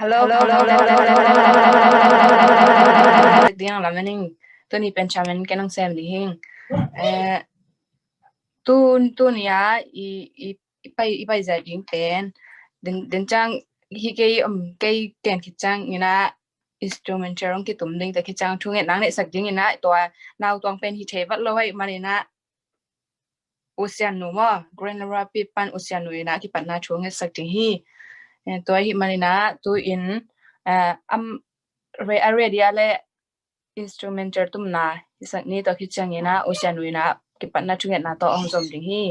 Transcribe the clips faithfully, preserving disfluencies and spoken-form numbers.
Hello, hello, hello, hello, hello. Ding lam ning, tuni pen chairman ken ong sem ding hing. Eh, tun, tuni a i, i, i pai, i pai zia ding pen. Den, den ciang hi kei, um, kei ken khit ciang ina instrumental ong kitum ding te khit ciang thungetna ong neihsak ding ina tua nau tuang pen hi thei vat lo ahih man ina U Sian nu maw, Grand Rapids pan U Sian nu ina kipatna thu ngetsak ding hi. Eh, tua ahih man ina tu in, eh, am, re-, a ready a le instrumental tumna hisak ni, tua khit ciang ina U Sian nu ina kipatna thu ngetna tawh hong zom ding hi.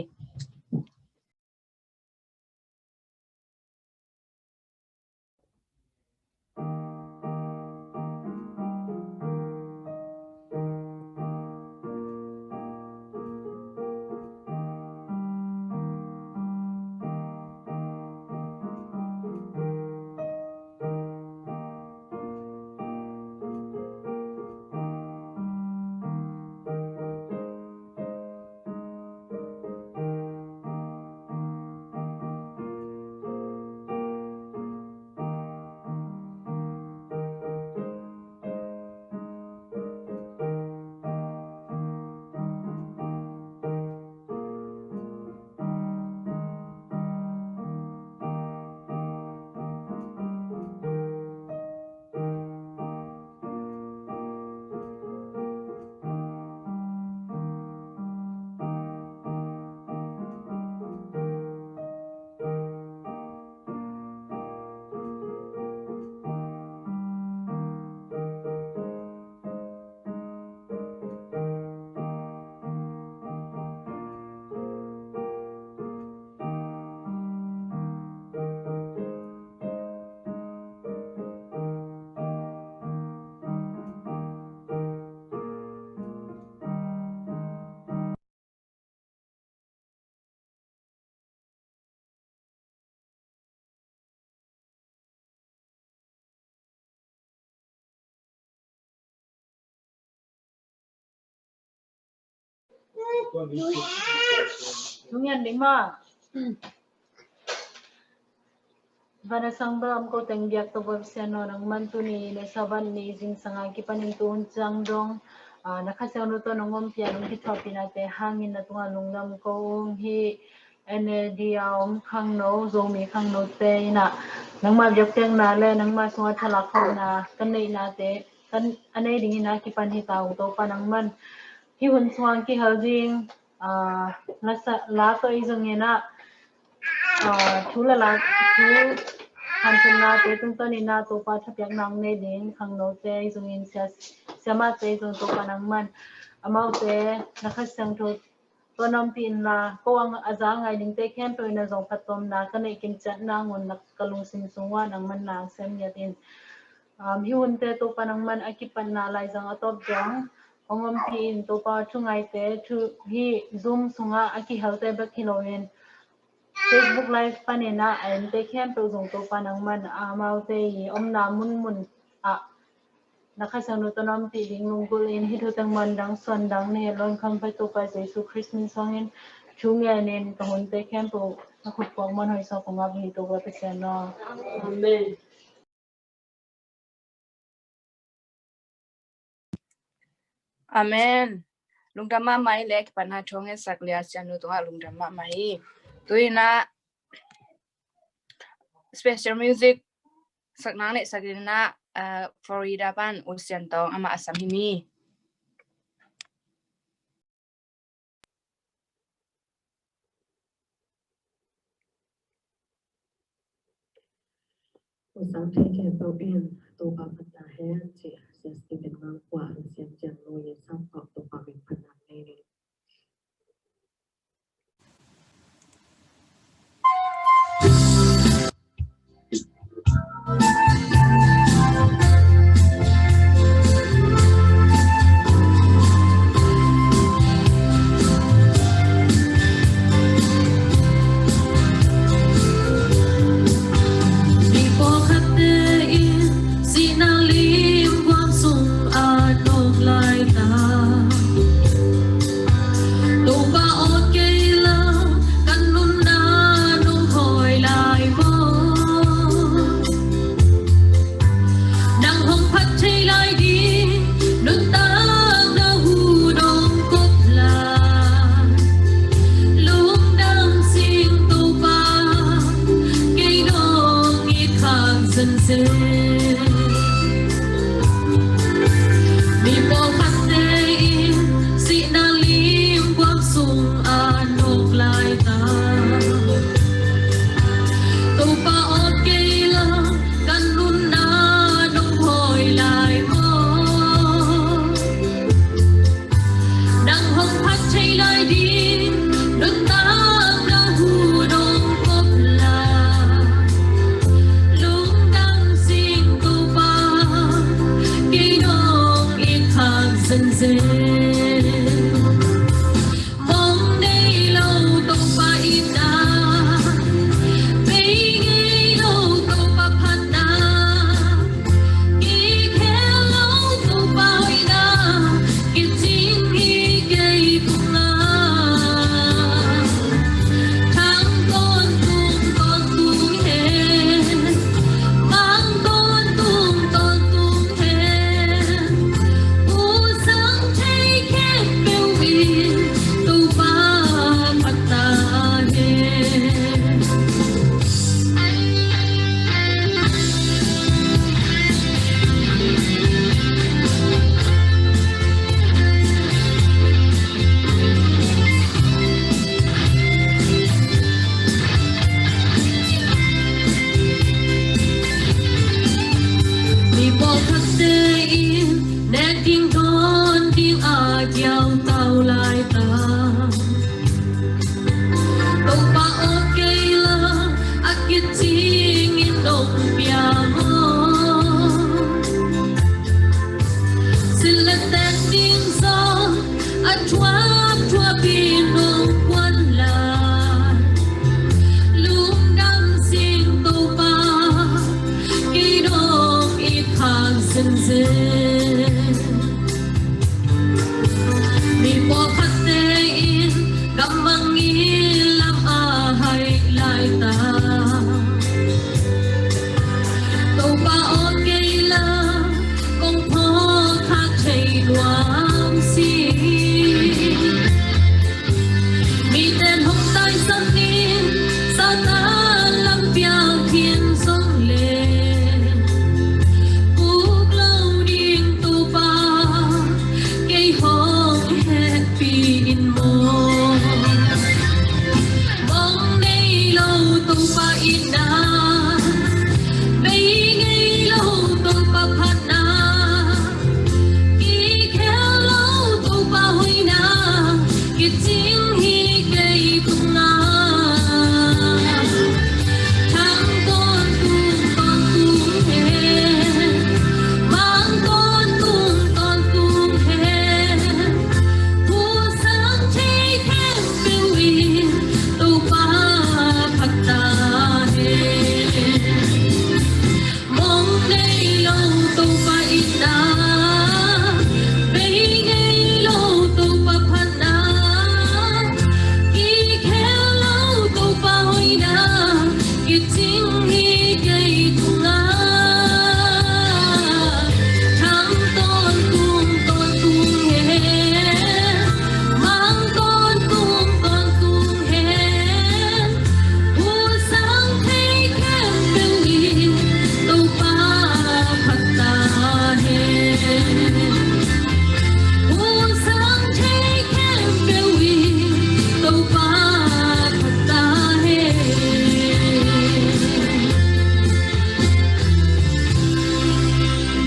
Nung yan ding ma. Van a sang bel om ko teng biak to bol sia no nang man tuni na saban ni zingsang a kipanin tu hun ciang dong, ah, na Kha Siangtho tawh nong ompih a nong kithuahpih nate hangin na tungah lungdam ko ung hi. N A D a om khangno, Zomi khangnote ina nangmah biakpiakna le nangmah sungah thalak khawmna kan neihnate kan a nei ding ina kipan hi ta ung Topa nang man. Hih hun sungah kihel ding, ah, la sa, la tawh i zong ina, ah, thu le la, thu hanciamnate tungtawn ina Topa thapiakna nei ding khangnote i zong in sia, siamahte i zong Topa nang man. Amaute na Kha Siangtho tawh na ompih inla, ko a, a za ngai dingte khempeuh in a zong phattuamna ka neih kim ciat nang un na ka lungsim sung uah nang man na ang sem ngiat in. Um, hih hunte Topa nang man a kipatna laizang a tawp dong hong ompih in Topa thu ngaite, thu hih Zoom sungah a kihelte bek hi loin Facebook Live panin a ente khempeuh zong Topa nang man amaute i omna munmun ah na Kha Siangtho tawh na ompih ding lunggulh in hih thu teng man dang suan dang na het loin kham pai Topa Jesu Khrist min suangin thu ngenin ka hunte khempeuh na khut puak man hoih sawk kong ap hi Topa Pasian aw. Amen. Amen. Lungdam mahmah hi le kipatna thu ngetsak le a sianu tungah lungdam mahmah hi. Tu ina special music sak nang le sak ina, ah, Florida pan U Sian Tawng amah a sam hi ni. Hong sang thei khempeuh in Topa phat ta hen ci-a Sia Stephen Mang Kua Hang Sian Ciang Lui in sang kawk Topa min phat nang nei ni. Lai ding nuntakna hun hong kop lai, lungdam sing Topa, kei nong it khak zenzen. Mong nei lo Topa itna, bei ngei lo Topa phatna, kikhel lo Topa hoihna, kicing hi kei tung a. Thang tawntung tawntung hen, mang tawntung tawntung hen, pu sang thei khempeuh in Topa phat ta hen. Mi pawlkhatte in nek ding dawn ding a kiau tau lai ta. Topa aw kei la a kicing in nong pia maw? Silh le ten ding zong a thuap thuap in nong kuan lai. Lungdam sing Topa, kei nong it khak zenzen. Mi pawlkhatte in gammang in lam a haih lai ta. Topa aw kei la kong phawk khak thei nuam si. Mite hong taisan in Satan lam piak khin zong le, puk lo ding Topa kei hong hehpih in maw? Mong nei lo Topa itna, bei ngei lo Topa phatna, kikhel lo Topa hoihna, kicing hi kei tung a. Thang tawntung tawntung hen, mang tawntung tawntung hen, pu sang thei khempeuh in Topa phat ta hen. Mong nei lo Topa itna, bei ngei lo Topa phatna, kikhel lo Topa hoihna, kicing hi kei tung a. Thang tawntung tawntung hen, mang tawntung tawntung hen, pu sang thei khempeuh in Topa phat ta hen. Pu sang thei khempeuh in Topa phat ta hen.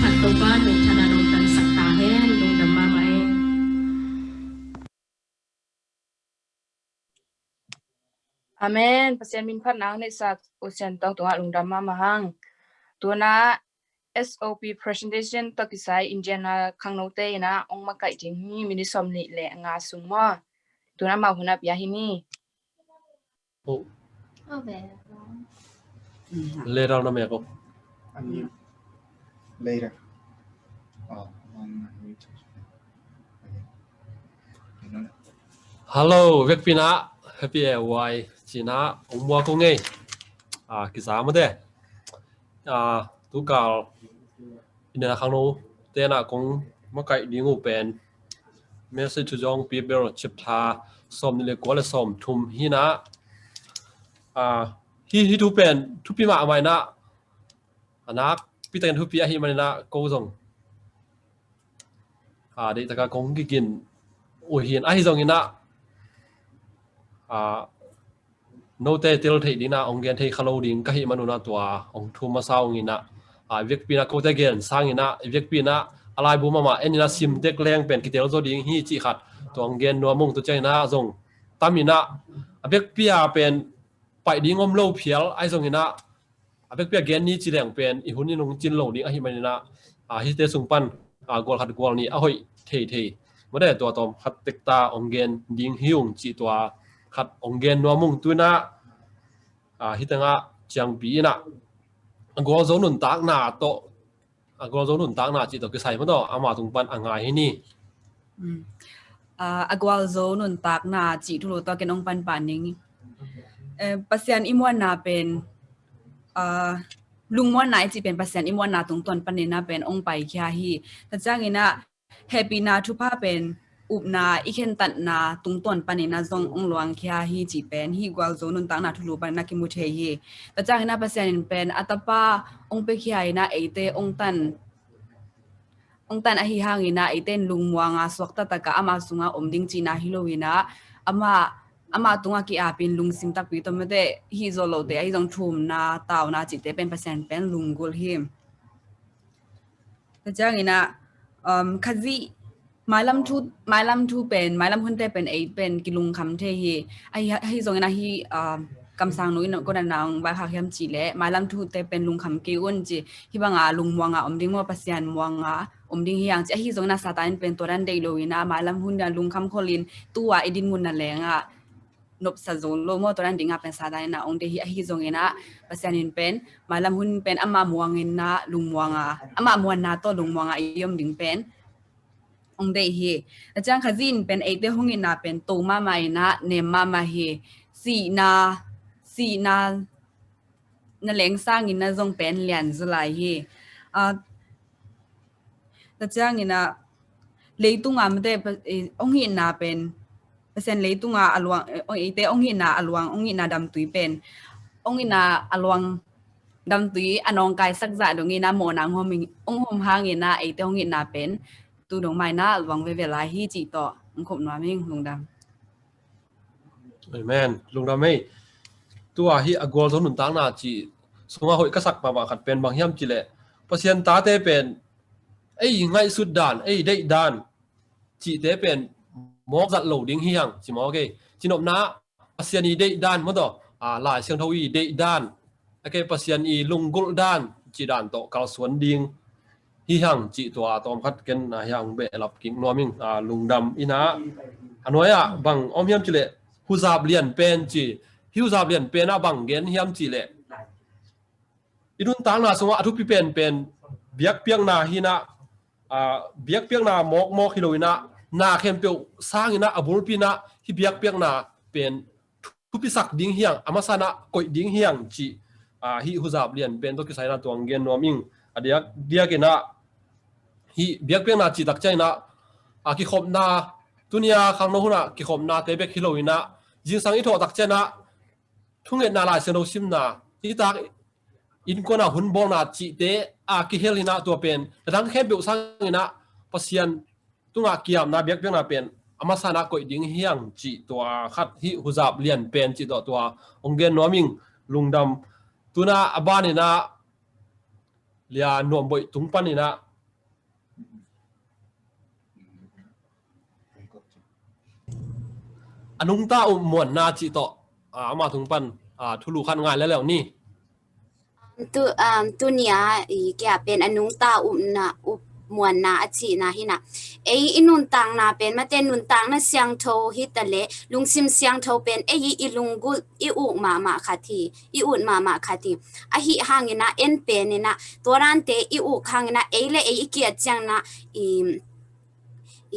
Phat Topa nong than a nong tansak ta hen. Lungdam mahmah e. Amen. Pasian min phatna hong neihsak U Sian Tawng tungah lungdam mahmah hang. Tuna S O P presentation tawh kisai Indiana khangnote in ah hong makaih ding hi, minute sawmnih le nga sung maw. Tuna amau hun ah pia hi ni. Oh. Later na me ko. Later. Oh, on my YouTube. Hello, vekpi in ah, happy A Y ci in ah, hong muak ung ei. Ah, kisa mate. Ah, tukal Indiana khangnote in ah kong makaih ding uh pen Message to Young People chapter sawmnih le kua le sawmthum hi in ah. Ah, hi, hi thu pen thupi mahmah in ah, a nakpi takin thupi ahih manin ah ko zong a, deihtak a kong kigin uh hi in, ahi zongin ah, a, note tel theih ding in ah hong gen thei kha lo ding ka hih manun ah tua hong thum masa ung in ah, a, i vekpi in ah kote gen sangin ah, i vekpi in ah a laibu mahmah en inah sim tek leng pen kitel zaw ding hi cih khat tua hong gen nuam ung. Tua ciang inah zong tam inah a bekpia pen paih ding om lo phial ahi zong inah a bekpia gen ni ci leng pen i hun in hong cin lo ding ahih man inah, a, hihte sung pan, a, gual khat gual nih a hoih thei thei mawte tua tawm khat tek ta hong gen ding hi ung cih tua khat hong gen nuam ung. Tu inah, a, hih tengah ciangpi inah a gualzo nuntakna tawh, a gualzo nuntakna cih tawh kisai mawte ama tung pan a ngai hi ni. Mm. A, a gualzo nuntakna cih thulu tawh ken hong pan pan ning. Eh, Pasian i muanna pen, a, lungmuanna i cih pen Pasian i muanna tungtawn pan inah pen hong paikhia hi. Tua ciang inah hehpihna thupha pen upna i khentatna tungtawn pan inah zong hong luangkhia hi cih pen hih gualzo nuntakna thulu pan inah kimu thei hi. Tua ciang inah Pasian in pen a tapa hong piakhia inah eite hong tan, hong tan ahi hang inah eite in lungmuanga suakta taka ama sunga om ding cihna hi lo inah ama, ama tungah ki-apin lungsim takpi tawh mawte hih zawh lote ahi zong thumna tauna cihte pen Pasian pen lunggulh hi. Tua ciang inah, um, Khazih mailam thu, mailam thu pen, mailam hunte pen ei pen kilungkham thei hi. Ahi, ahi zong inah hih, um, kamsang nu in kua dan a hong vaikhak hiam cih leh mailam thute pen lungkham kei un ci. Hih banga lungmuanga om ding maw, Pasian muanga om ding hi hang ci. Ahi zong inah Satan in pen tua dan deih lo inah mailam hun a lungkham kholin tu-a i dinmun na lengah nopsa zo lo maw, tua dan dingah pen Satan inah hong deih hi. Ahi zong inah Pasian in pen mailam hun pen ama muang inah lungmuanga, ama muanna tawh lungmuanga i om ding pen hong deih hi. Tua ciang Khazih in pen eite hong itna pen to mahmah inah nem mahmah hi. Sihna, sihna na leng sang inah zong pen lian zaw lai hi. A, tua ciang inah leitunga mawte pa-, eh, hong itna pen Pasian leitunga a luang, eh, hong, eite hong itna a luang, hong itna damtui pen, hong itna a luang damtui a nawngkaisak zah dong inah mawhna hong hawm hang inah eite hong itna pen tu dong mah inah luang veve lai hi cih tawh hong khop nuam ing. Lungdam. Amen. Lungdam ei. Tua hih a gualzo nuntakna cih sungah hoih ka sak mahmah khat pen bang hiam cih leh Pasian tate pen ei ngaihsut dan, ei deih dan cihte pen mawk zat lo ding hi hang ci mawk ei. Cinopna Pasian i deih dan mawte, a, Lai Siangtho i deih dan, a kei Pasian i lunggulh dan cih dan tawh kalsuan ding hi hang cih tua tawm khat ken, a, hiang behlap kik nuam ing. A, lungdam inah a nuai-ah bang om hiam cih leh huzap lian pen ci. Hih huzap lian pen ah bang gen hiam cih leh i nuntakna sungah a thupi penpen biakpiakna hi inah, a, biakpiakna mawkmawk hi lo inah na khempeuh sang inah a bulpi inah hih biakpiakna pen thupisak ding hi hang, a masa inah koih ding hi hang cih, a, hih huzap lian pen tawh kisai inah tua hong gen nuam ing. A diak, diak inah hih biakpiakna cih tak ciang inah, a, kikhopna, tuni-a khangno hunah kikhopnate bek hi lo inah zingsang i thawh tak ciang inah thungetna, Lai Siangtho simna, i tak innkuan a hun bawlna cihte a kihel inah tua pen a dang khempeuh sang inah Pasian tungah kiamna biakpiakna pen a masa inah koih ding hi hang cih tua khat hih huzap lian pen cih tua tua hong gen nuam ing. Lungdam. Tu inah a ban inah Lia Nuam Boih tung pan inah a nungta up muanna cih tawh, a, ama tung pan, a, thulu khat ngai leleu ni. Tu, um, tuni-a i kia pen a nungta upna, up muanna a cihna hi inah ei i nuntakna pen mate nuntakna siangtho hi ta leh lungsim siangtho pen ei i lunggulh i uk mahmah khat hi, i ut mahmah khat hi. Ahi hang inah en pen inah tua dante i uk hang inah ei le ei i kiat ciang inah i,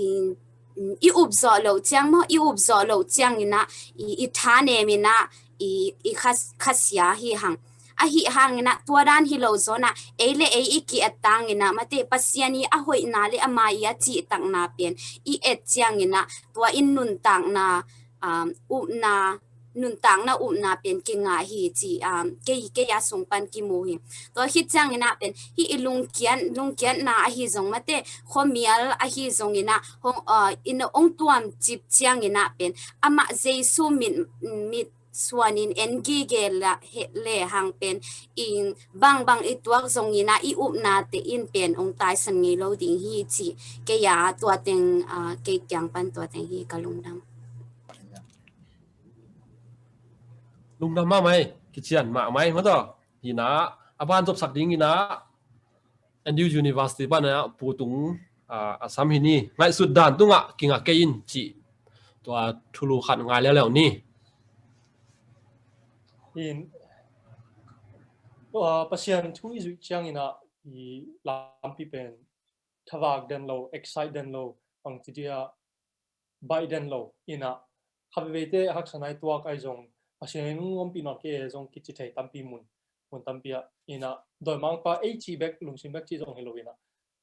i, i up zawh loh ciang maw, i up zawh loh ciang inah i, i thanem inah i, i khas-, khasia hi hang. Ahi hang inah tua dan hi lo zaw inah ei le ei i kiat tang inah mate Pasian i a hoihna le ama i a cihtakna pen i et ciang inah tua in nuntakna, um, upna, nuntakna upna pen kingah hi ci, um, kei, kei a sung pan kimu hi. Tua khit ciang inah pen hih i lungkiat, lungkiatna ahi zong mate khuamial ahi zong inah hong, uh, in hong tuam cip ciang inah pen amah Jesu mit, mit suanin en gige le hang pen in bangbang i tuak zongin ah i upnate in pen ong taisan ngei lo ding hi ci. Kei a tua teng, ah, kei kiang pan tua teng hi ka lungdam. Lungdam mahmah ei, kician mahmah ei, maw taw. Hi in ah, a ban zopsak dingin ah, N U University pan ah Pu Tung, ah, a sam hi ni, ngaihsut dan tungah kinga kei in cih tua thulu khat ngai leuleu ni. In, ah, Pasian thu i zuih ciangin ah i lampi pen thavak den lo, excite den lo, bangci dia baih den lo in ah, kha veivei te haksa nai tuak ai zong, Pasian in ompih nawn kei e zong kici thei tampi mun, mun tampi ah in ah, dawimangpa ei cih bek, lungsim bek cih zong hi lo in ah,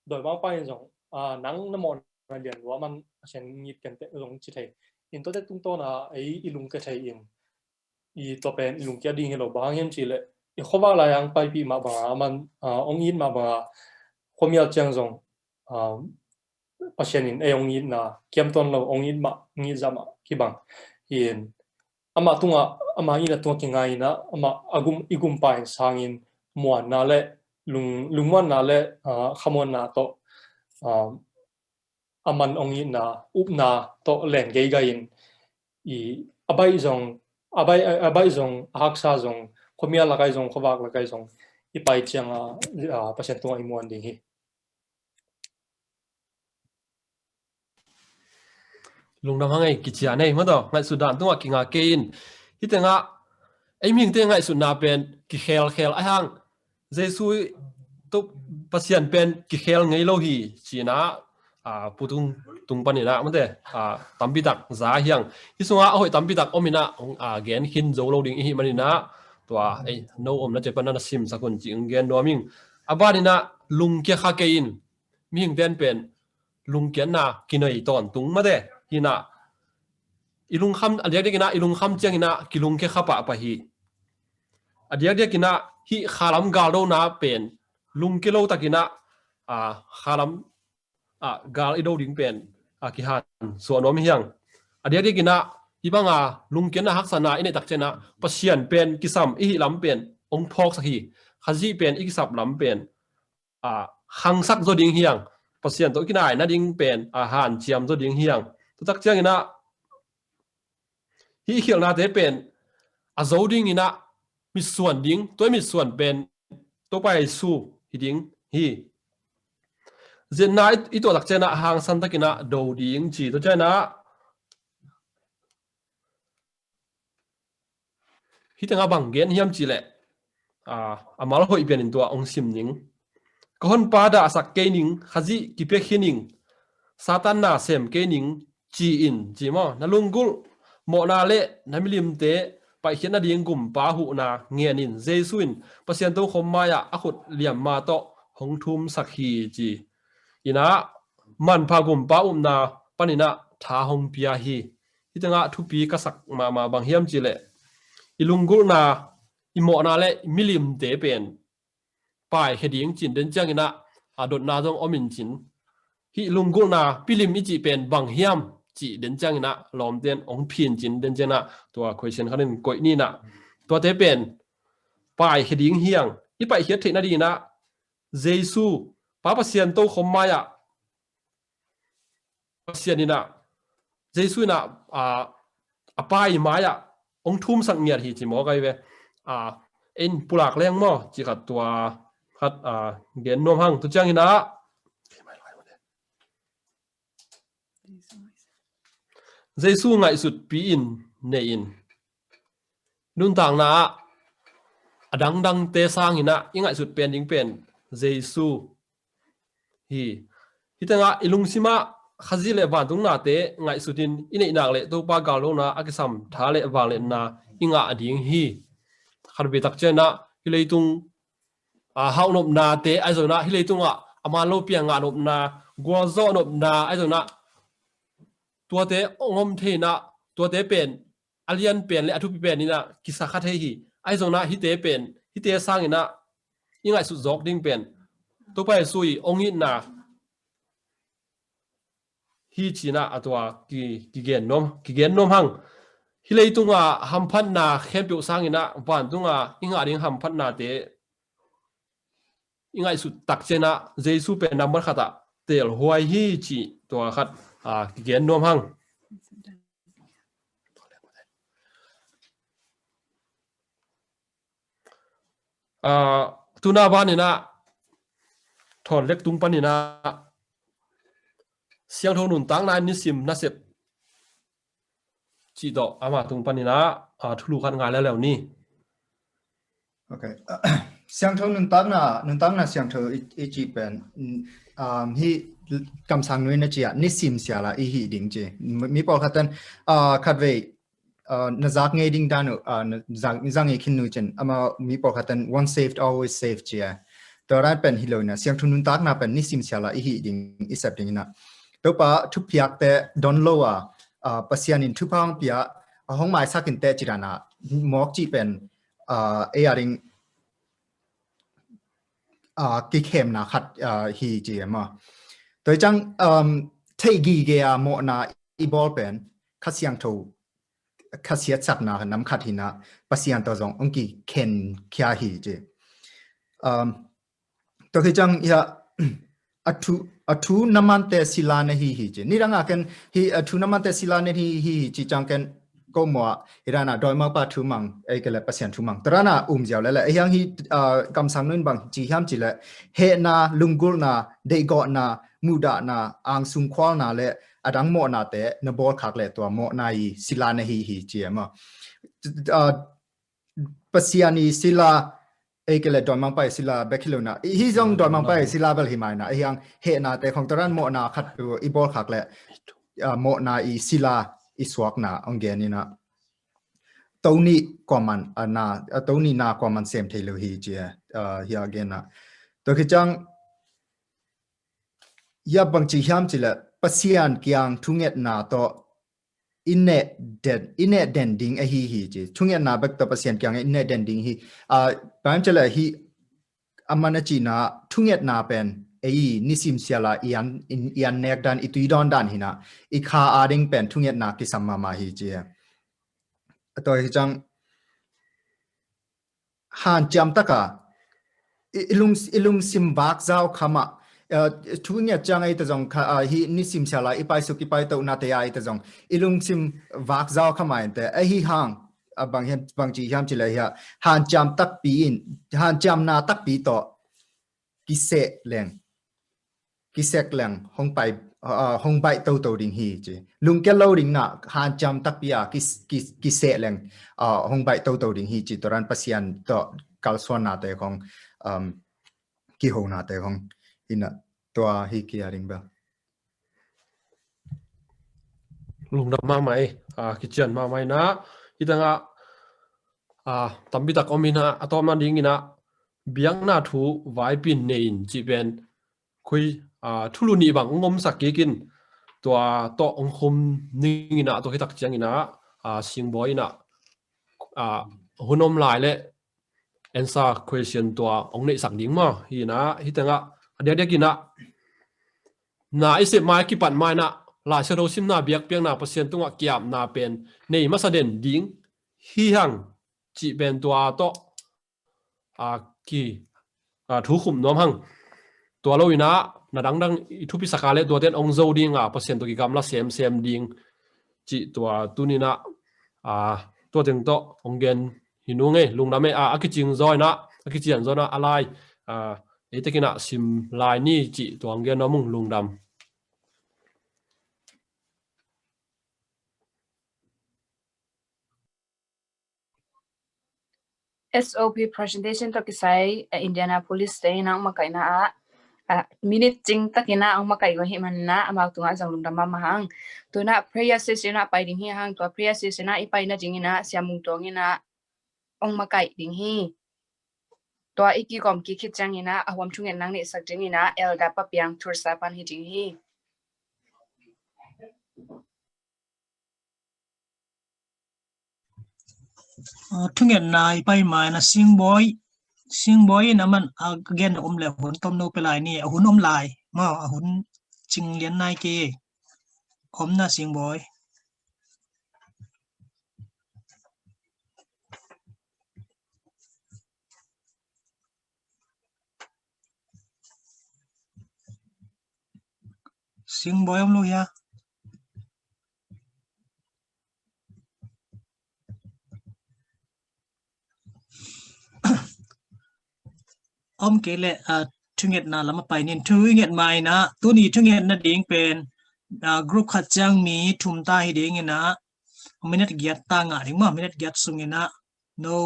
dawimangpa in zong, ah, nang na mawhna lian lua man Pasian ngit kenteh zong ci thei. In tuate tungtawn ah ei i lungke thei in, i tua pen i lungkia ding hi lo, bang hang hiam cih leh i khuavak lai-ah paipih mah banga, aman, ah, ong it mah banga, khuamial ciang zong, ah, Pasian in ei ong itna kiamtuan lo, ong it mah, ong it zah mah kibang. In amah tungah, amah itna tungah kingai in ah, amah a gum, i gumpa in sangin muanna le lung, lungmuanna le, ah, khamuanna tawh, ah, aman ong itna, upna tawh len geigai in, i a baih zong, a baih, a baih zong, a haksa zong, khuamial lak ai zong, khuavak lak ai zong i pai ciang a, ah, Pasian tungah i muan ding hi. Lungdam hang ei, kician ei, maw taw, ngaihsut dan tungah kinga kei in. Hi tengah ei mihingte ngaihsutna pen kikhelkhel ai hang, Jesu tawh Pasian pen kikhel ngei lo hi ci in ah, ah, Pu Tung, Tung pan in ah, maw te, ah, tampi tak za hi hang. Hi sungah a hoih tampi tak om in ah, ah, gen khin zo lo ding i hih man in ah, tua ei no omna ciang pan na simsak un ci-in gen nuam ing. A ban in ah lungkia kha kei in, mihingte in pen lungkiatna kinei tawntung, maw te. Hi in ah i lungkham, a diakdiak in ah i lungkham ciangin ah kilungkia kha pahpah hi. A diakdiak in ah hih khalam galdona pen lungkia lo takin ah, ah, khalam, ah, gal i do ding pen, ah, kihan suah nuam hi hang. A diakdiak in ah hih banga lungkiatna haksatna i neih tak ciangin ah Pasian pen kisam i hih lam pen ong phawksak hi. Khazih pen i kisap lam pen, ah, khangsak zaw ding hi hang. Pasian tawh kinai nading pen, ah, hanciam zaw ding hi hang. Tua tak ciangin ah hih i khialhnate pen a zo dingin ah mitsuan ding, tua i mitsuan pen Topa Jesu hi ding hi. Zetna i, i tuah tak ciangin ah hangsan takin ah do ding ci. Tua ciangin ah hi tengah bang gen hiam cih leh, ah, a mal hoih pian in tua ong sim ning. Ka honpa dahsak kei ning, Khazih kipia khin ning, Satan na sem kei ning, ci-in, ci maw, na lunggulh mawhna le na milimte paihkhiat nading gumpa huhna ngen in. Jesu in Pasian tokhom mai-ah a khut liamma tawh hong thumsak hi, ci. In ah manpha gumpa upna panin ah tha hong pia hi. Hi tengah thupi ka sak mahmah bang hiam cih leh i lunggulhna, i mawhna le i milimte pen paikhia ding cih den ciangin ah, a dotna zong om in cin. Hih lunggulhna, pilim i cih pen bang hiam cih den ciangin ah lawmte in ong phin cin den ciangin ah tua question khat in koih ni in ah. Tuate pen paikhia ding hi hang, i paihkhiat theih nadingin ah Jesu, Pa Pasian tokhom mai-ah Pasian in ah, Jesu in ah, a, a Pa i mai-ah ong thumsak ngiat hi ci maw kai ve. A, in pulak leng maw, ci khat tua khat, a, gen nuam hang. Tu ciangin ah Jesu ngaihsutpi in nei in. Nuntakna ah a dangdangte sangin ah i ngaihsut pen ding pen Jesu hi. Hi tengah i lungsimah Khazih le vantung nate ngaihsutin i neihnak le Topa galdona a kisam tha le vangliatna i ngah ding hi. Khat vei tak ciangin ah hih leitung, a, hauhnopnate ahi zongin ah, hih leitungah a man lopi a ngahnopna, gualzawhnopna ahi zongin ah, tuate ong om thei in ah, tuate pen a lian pen le a thupi pen in ah kisa kha thei hi. Ahi zongin ah hihte pen, hihte sangin ah i ngaihsut zawk ding pen Topa Jesu i ong itna hi ci-in ah a tua ki, kigen nuam, kigen nuam hang. Hih leitunga hamphatna khempeuh sanginah vantunga i ngah ding hamphatnate i ngaihsut takcianginah Jesu pen nambat khatah teelhuai hi cih tua khat, aa, kigen nuam hang. Aa, tuna baninah thawn lek tung paninah siangtho nuntakna in nisim nasep cih tawh ama tung paninah, aa, thulu khat ngai leuleu ni. Ok. Siangtho nuntakna, nuntakna siangtho i, i cih pen, um, hih kamsang nu in a cih ah nisim siala i hih ding ci. Mi, mi pawlkhat ten, aa, khatvei, aa, na zak ngei ding dan uh, aa, na zak, zak ngei khin nu cin. Amah mi pawlkhat ten once saved, always saved ci a. Tua dan pen hi lo inah siangtho nuntakna pen nisim siala i hih ding, i sep ding inah Topa thupiakte don lo a, aa, Pasian in thupha hong pia a hong maisak in teh ci danah mawk cih pen, aa, ei a ding, aa, kikhemna khat, aa, hi ci a maw. Tua hi ciang, um, theih gige a mawhna i bawl pen Kha Siangtho, Kha siatsakna nam khat hinah Pasian tawh zong hong kikhen khia hi ci. Um, tua hi ciang hiah a thu, a thu na mante sila na hi hi ci. Nidangah ken hi a thu na mante sila na hi hi hi ci ciang ken ko mua hi danah dawimangpa thu mang, ei kei le Pasian thu mang. Tua danah um ziau lele. Ei hiang hi, aa, kamsang nu in bang ci hiam ci le hehna, lunggulhna, deihgawhna, muhdahna, angsung khualna le a dang mawhnate na bawlkhak le tua mawhna i sila na hi hi ci a maw. Aa, Pasian i sila, ei kei le dawimangpa i sila bek hi lo inah. Hih zong dawimangpa i sila bel hi mai inah. Ei hiang hehnate khong tua dan mawhna khat i bawlkhak le, aa, mawhna i sila i suakna hong gen inah. Toni kuaman, aa, na, aa, Toni na kuaman sem thei lo hi ci a, aa, hiah gen a. Tua hi ciang hiah bang ci hiam ci le Pasian kiang thungetna tawh i neh den, i neh den ding ahi hi ci. Thungetna bek tawh Pasian kiang i neh den ding hi. Aa, bang ci le hi a man a cihna thungetna pen ei nisim siala i an, i an nek dan, i tui dawn dan hinah i kha a ding pen thungetna kisam mahmah hi ci. Tua hi ciang hanciam taka i, i lung, i lungsim vakzau khamah, aa, thu ngiat ciang ei ta zong kha, aa, hi nisim siala i paisuk i paitohnate a ei ta zong i lungsim vakzau khamah in teh ei hi hang, aa, bang hiam, bang ci hiam ci le hiah hanciam takpi in, hanciamna takpi tawh kiseh leng, kisek leng hong pai, aa, hong baih toto ding hi ci. Lungkia lo ding na hanciam takpi a ki, ki, kiseh leng, aa, hong baih toto ding hi ci. Tua dan Pasian tawh kalsuannate khong, um, kihonate khong inah tua hi kia ding bel. Lungdam mahmah ei, aa, kician mahmah inah. Hi tangah, aa, tampitak om inah a tawpna dinginah biakna thu vaipin nei in cih pen khui, aa, thulu nih bang hong omsak kikin tua tawh hong khum ninginah tua hitak cianginah, aa, Singbawi inah, aa, hun om lai le answer question tua hong neihsak ding maw hinah. Hi tangah a diakdiakinah na i sep mai kipat mainah Lai Siangtho simna biakpiakna Pasian tungah kiapna pen nei masa den ding hi hang cih pen tua tawh, aa, ki, aa, thu khum nuam hang. Tua lo inah na dangdang i thupisak a le tuate in hong zo ding a Pasian tawh kigamla semsem ding cih tua tuninah, aa, tua teng tawh hong gen hi nung ei. Lungdam ei, aa, a kicing zaw inah, a kician zaw inah a lai, aa, ei tekinah sim lai ni cih tua hong gen nuam ung. Lungdam. S O P presentation tawh kisai, eh, Indianapolis te inah hong makaihna ah, ah, minute cing takinah hong makaih go hi manah amau tungah zong lungdam mahmah hang. Tunah prayer session ah pai ding hi hang. Tua prayer session ah i paina dinginah Sia Mung Tuang inah hong makaih ding hi. Tua i kigawm kik khit cianginah a huam thungetna neihsak dinginah Elder Pa Piang Thursa pan hi ding hi. Aa, thungetna i pai maina Singbawi, Singbawi in a man a gen om le hun tom no pe lai ni, a hun om lai maw, a hun cing lian nai kei. Om na Singbawi. Tingbawi om lo hia? Om kei leh, ah, thungetna lam a pai ning. Thu i nget ma in ah, tuni thungetna ding pen, ah, group khat ciang mi thum ta hi ding in ah, minute giat ta ngah ding maw, minute giat sung in ah, no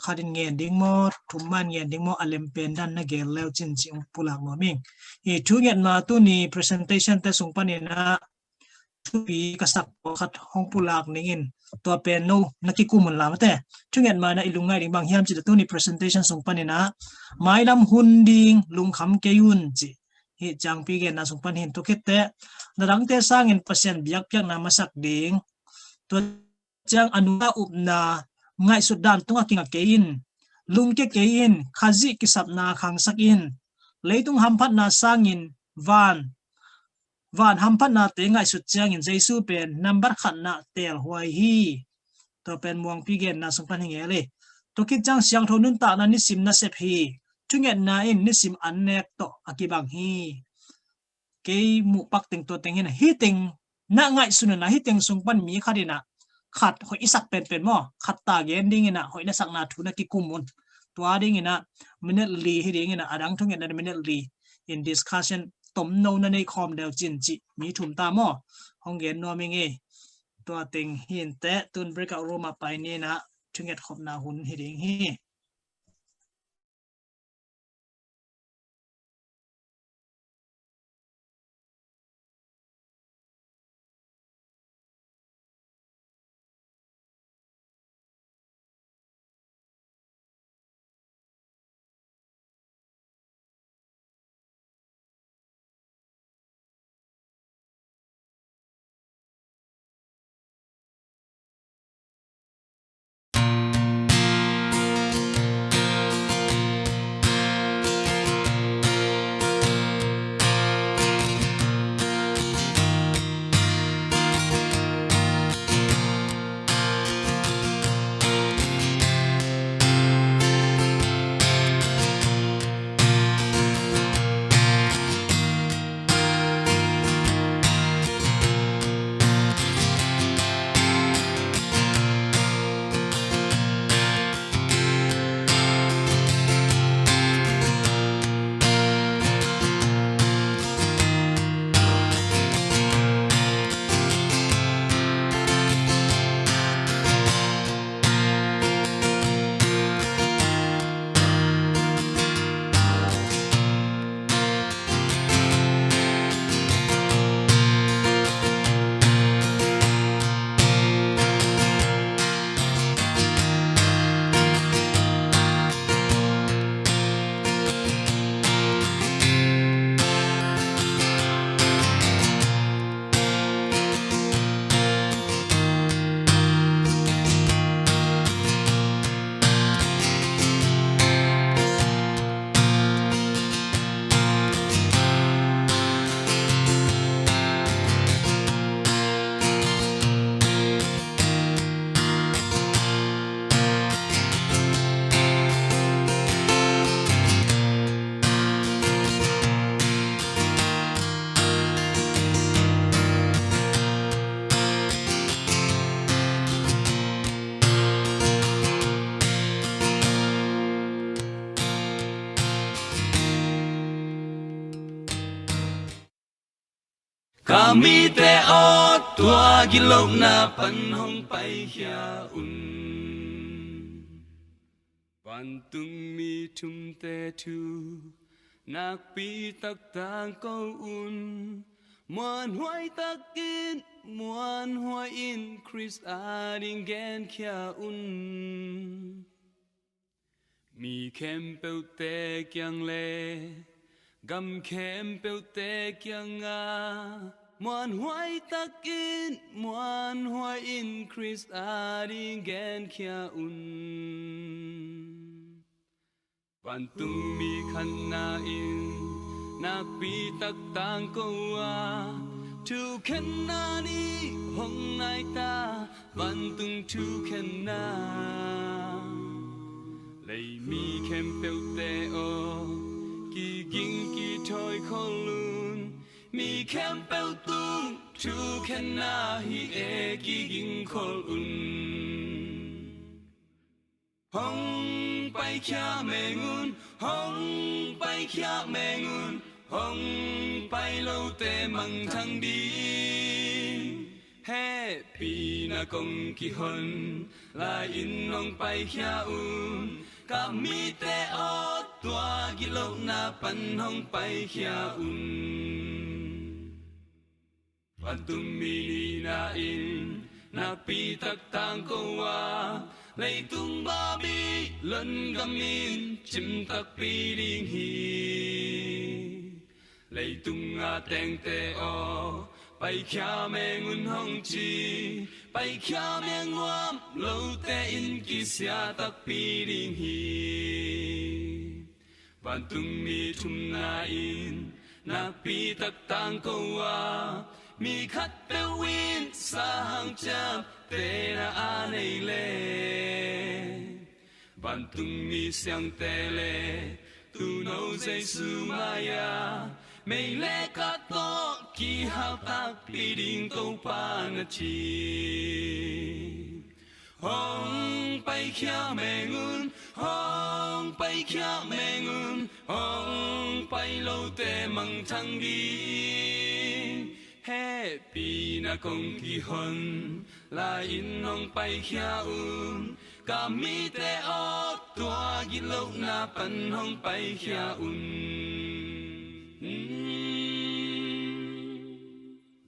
khat in ngen ding maw, thum mah in ngen ding maw, a lem pen dan na gen le uh cin ci hong pulak nuam ing. Hi thu nget ma tuni presentation te sung pan in ah, thupi ka sak pawlkhat hong pulak ning in, tua pen no na kikum un la mate. Thu nget ma in ah i lungngaih ding bang hiam cih leh tuni presentation sung pan in ah, mailam hun ding lungkham kei un ci. Hi ciangpi genna sung pan hi in, tua khit teh na dangte sangin Pasian biakpiakna masak ding. Tua ciang a nungah upna ngaihsut dan tungah kingak kei in, lungkia kei in, Khazih kisapna khangsak in, leitung hamphatna sangin van, van hamphatnate ngaihsut ciangin Jesu pen nambat khatna teelhuai hi. Tua pen muangpi genna sung pan hi ngel hi. Tua khit ciang siangtho nuntakna nisim nasep hi. Thungetna in nisim an nek tawh a kibang hi. Kei muh pak teng tua teng hi in ah, hih teng na ngaihsun un ah, hih teng sung pan mi khat in ah khat hoih i sak penpen maw, khat ta gen ding in ah hoih na sakna thu na kikum un. Tua ding in ah minute li hi ding in ah, a dang thungetna minute li in discussion tomno na nei khawm deuh cin cih mi thum ta maw, hong gen nuam ing ei. Tua teng hi in teh, tun breakout room ah pai ni in ah thunget khopna hun hi ding hi. Ka mite aw, tua gitlohna pan hong paikhia un. Vantungmi thumte thu nakpi tak tangko un. Muanhuai takin, muanhuai in Khrist ading genkhia un. Mi khempeuhte kiang le gam khempeuhte kiangah muanhuai takin, muanhuai in Khrist ading genkhia un. Vantungmi khanna in nakpi tak tangko a, thukhenna nih hong nai ta, vantung thukhenna. Leimi khempeuhte aw, kiging kithawi khol un. Mi khempeuh tung thukhenna hi e, kigingkhol un. Hong paikhia meng un, hong paikhia meng un, hong pai lote mangthang ding. Hehpihna kong kihon lai-in hong paikhia un. Ka mite aw, tua gitlohna pan hong paikhia un. Vantung mi nihna in nakpi tak tangko a, leitung Babylon gam in cim takpi ding hi. Leitung a tengte aw, paikhia meng un hong ci, paikhia meng nuam lote in kisia takpi ding hi. Vantung mi thumna in nakpi tak tangko a, mi khatpeuh in sahang ciaptehna a nei leh, vantung mi siangte leh tuuno Jesu mai-ah meileka tawh kihal takpi ding Topa na ci. Hong paikhia meng un, hong paikhia meng un, hong pai lote mangthang ding. Hehpihna kong kihon lai-in hong paikhia un. Ka mite aw, tua gitlohna pan hong paikhia un.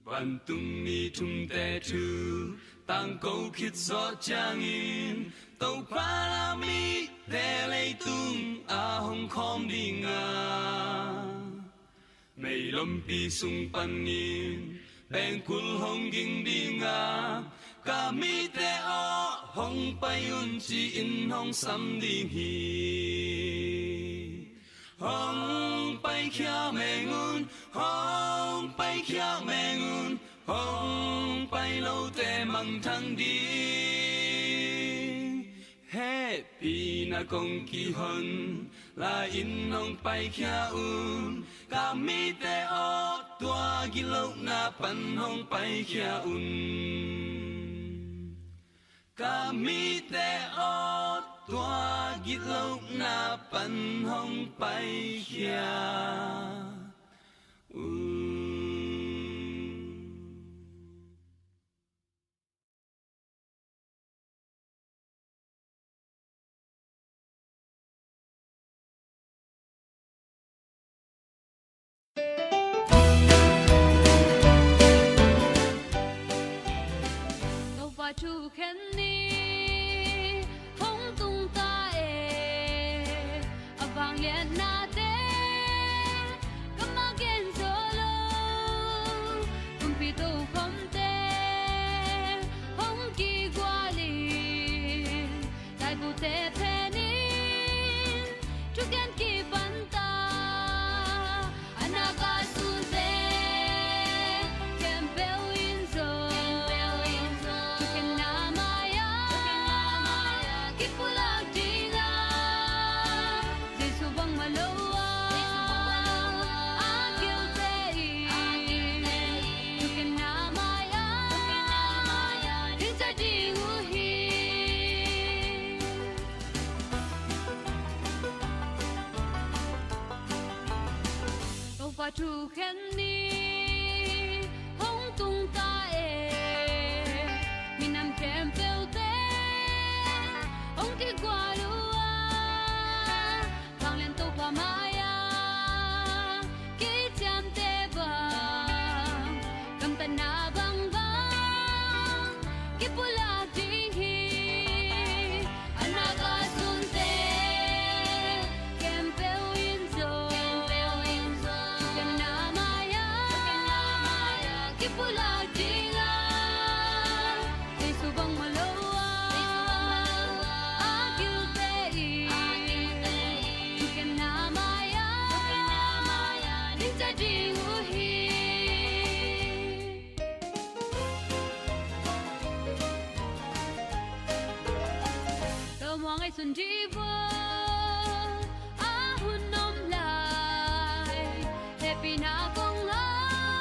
Vantung mi thumte thu tangko khit zawh ciangin, Topa la mite leitung ah hong khawm ding a, meilompi sung panin pengkul hong ging ding a, ka mite aw, hong pai un ci-in hong sam ding hi. Hong paikhia meng un, hong paikhia meng un, hong pai lote mangthang ding. Hehpihna kong kihon lai-in hong paikhia un. Ka mite aw, tua gitlohna pan hong paikhia un. Ka mite aw, tua gitlohna pan hong paikhia un. Topa thukhen ni hong tung ta e, a vangliatnate kammal gen zo lo, kumpi tokhomte hong kigualin, laibu te phenin thugen kibang ta. A nak a sunte khempeuh in zong thukhenna mai-ah kipulak ding a, Jesu bangmah lo a, a kilte in thukhenna mai-ah ding ciat ding uh hi. Topa thukhen ni hong tung ta e, minam khempeuhte hong kigual uh a, vanglian Topa mai-ah kiciamteh bang, gamtatna bangbang kipulak ding hi. A nak a sunte khempeuh in zong thukhenna mai-ah kipulak ding a, Jesu bangmah lo a, a kilte in thukhenna mai-ah ding ciat ding uh hi. Tua muang ngaihsun dih vua, a hun om lai, hehpihna kong ngah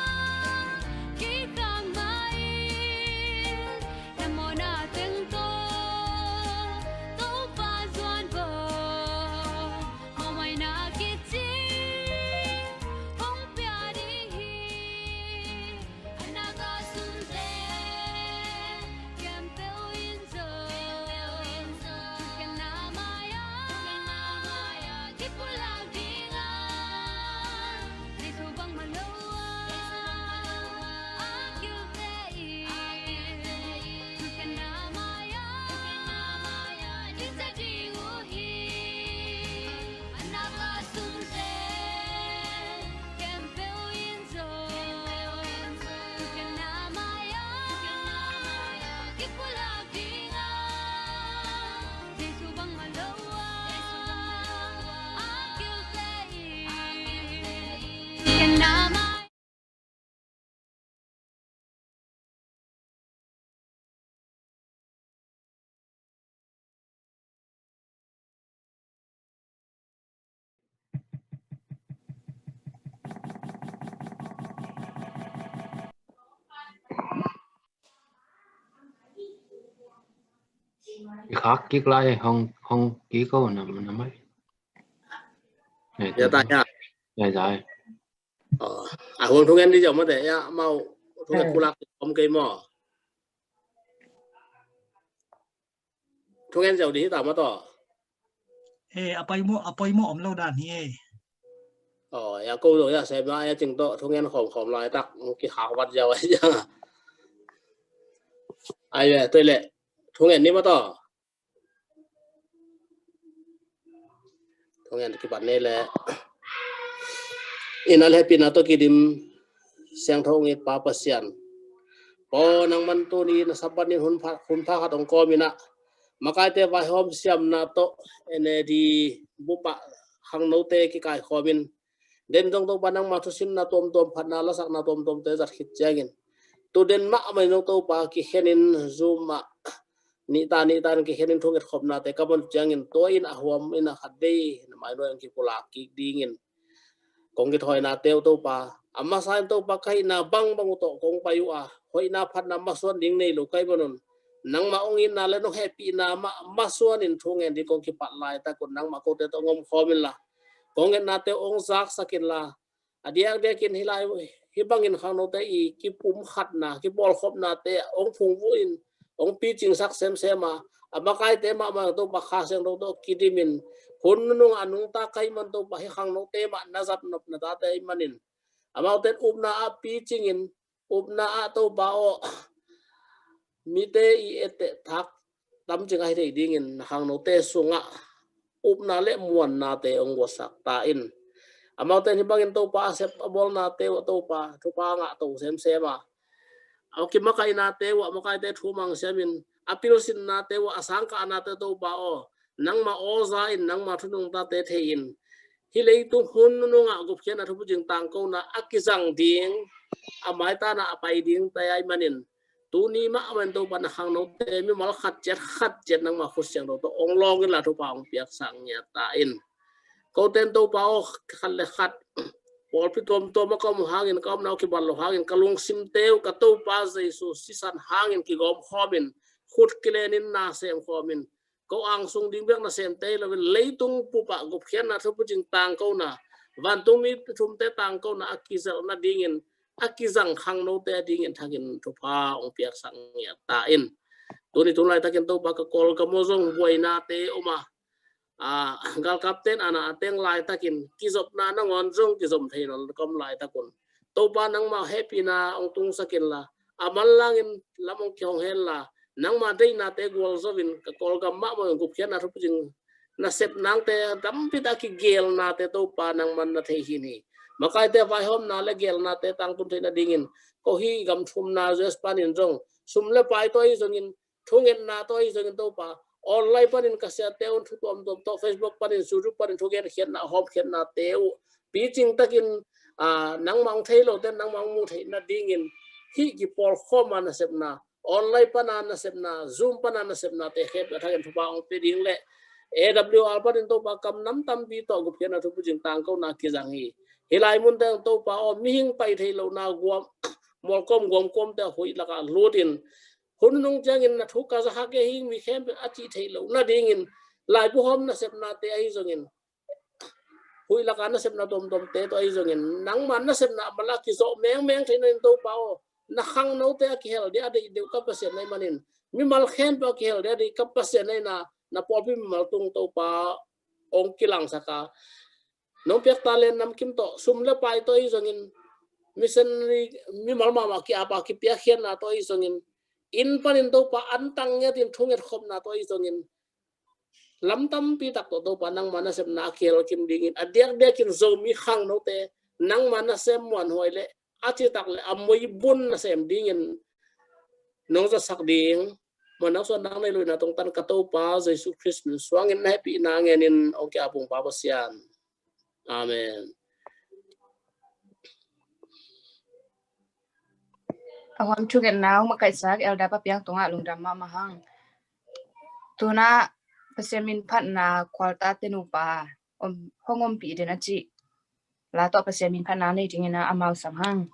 I khak kik lai, hong, hong kik ko na, na mai. Ya ta ya. Ya ta. A hun thungen di jam mate ya mau thungen kulak om kei mo. Thungen jau di ta ma to. Eh, a poimawh, a poimawh om lo dan hi e. Oh, ya ko do ya se ma ya cing to thungen khom khom lai tak ki hak wat jau ya. Ai le, toi le. Thungen ni ma to. Thungen kipat nei le. Ina le hepina to kidim siangtho ngit Pa Pasian. Paw nangman tuni na Sabbath nin hun pha, hun pha khat ong kawm ina. Makaite vaihawm siamna to N A D bupa khangnote kikaikhawmin. Den zong Topa nangma thusimna tuamtuam phatna lasakna tuamtuamte zat khit ciangin. Tu den mahmah in zong Topa kikhenin Zoom ah nihta nihta in kikhenin thungetkhopnate ka man ciangin tua in a huam in a khat dei na mai nuai ang kipulak kik dingin. Kong kithawinate uh Topa a masa in Topa ka hihna bangbang uh tawh kong pai uh a hoihna phatna masuan ding nei lo kai banun. Nangmah ong itna le nong hehpihna mah masuanin thungen ding kong kipat laitakun nangmah kote tawh ngomkhawm inla. Kong etnate ong zaksak inla. A diakdiakin hih lai hih bangin khangnote i kipumkhatna kipawlkhopnate ong phungvuhin ong picingsak semsem a, a makaite mahmah Topa Kha Siangtho tawh kidimin hun nunung a nungta kai man Topa hih khangnote mah na zat nopna tate i manin. Amaute upna a picingin upna ah Topa aw mite i etteh thak tamcing ahi thei dingin na khangnote sungah upna le muannate ong guasak ta in. Amaute hih bangin Topa a sep a bawlnate uh a Topa thupha ngah to semsem a. A kimakainate uh a makaite thu mangsiamin a pilsinnate uh a sangkahnate Topa aw nangma awza in nangma thunungtate thei in. Hih leitung hun nunungah gupkhiatna thupucing tangkona a kizang ding a maitana a pai ding tai ai manin. Tuni mahmah in Topa na khangnote mimal khat ciat khat ciat nangma khut siangtho tawh ong lawng inla Topa ong piaksak ngiat ta in. Koten Topa aw khat le khat pawlpi tuamtuam a ka om hangin ka omna uh kibat lo hangin ka lungsimte uh ka Topa Jesu sisan hangin kigawmkhawmin khut kilenin na semkhawmin ko angsung ding bek nasemte hi loin leitung pupah gupkhiatna thupucing tangkona vantung mi thumte tangkona a kizelh nadingin a kizang khangnote a dingin thakin thupha ong piaksak ngiat ta in. Tuni tun laitakin Topa ka Kawlgam aw zong buainate om a galkapten ana a teng laitakin kizopna nangawn zong kizom thei lo ka om laitakun Topa nangmah hehpihna ong tungsak inla a manlangin lam ong kihong henla nangma deihnate gualzovin ka Kawlgam mahmah in gupkhiatna thupucing nasep nangte dampita kigelnate Topa nangman na thei hin hi. Makaite vaihawmna le gelnate tangtun theih nadingin ko hih gam thumna U S panin zong sum le pai tawh ahi zongin thungetna tawh ahi zongin Topa online panin ka siate un thu tuamtuam tawh Facebook panin YouTube panin thugenkhiatna hawmkhiatnate uh picing takin nangmah ong thei lote nangmah ong muh theih nadingin hih kipawlkhawma nasepna online pana nasepna Zoom pana nasepnate khempeuh a thakin thupha ong pia ding le A W R panin Topa kam nam tampi tawh gupkhiatna thupucing tangkona kizang hi. Hih lai munte ong Topa aw mihing pai thei lohna guam mualkawm guamkawmte a huih lakah lutin hun nung ciangin na thu ka za hak e hing mi khempeuh a cih theih loh nadingin laibu hawm nasepnate ahi zongin huih laka nasepna tuamtuamte tawh ahi zongin nangma nasepna a mala kizawh mengmeng theih nadin Topa aw na khangnote a kihel dia a deih deuh ka Pasian na hih manin mimal khempeuh a kihel dia a deih ka Pasian na hihna na pawlpi mimal tung Topa ong kilangsaka nong piak talent namkim tawh sum le pai tawh ahi zongin missionary mimal mahmah kiapa kipiakkhiatna tawh ahi zongin inn panin Topa antang ngetin thungetkhopna tawh ahi zongin lam tampi tak tawh Topa nangma nasepna a kihel kim dingin a diakdiakin Zomi khangnote nangma nasem muanhuai le a citak le a moibun nasem dingin nong zatsak ding manau suan nang nei luina tongtan ka Topa Jesu Khrist min suangin na hehpihna ngenin ong kia pung Pa Pasian. Amen. A huam thungetna ong makaihsak Elder Pa Piang tungah lungdam mahmah hang. Tuna Pasian min phatna Khualta te nupa om hong ompih den a cih la tawh Pasian min phatna nei dingin a amau sam hang.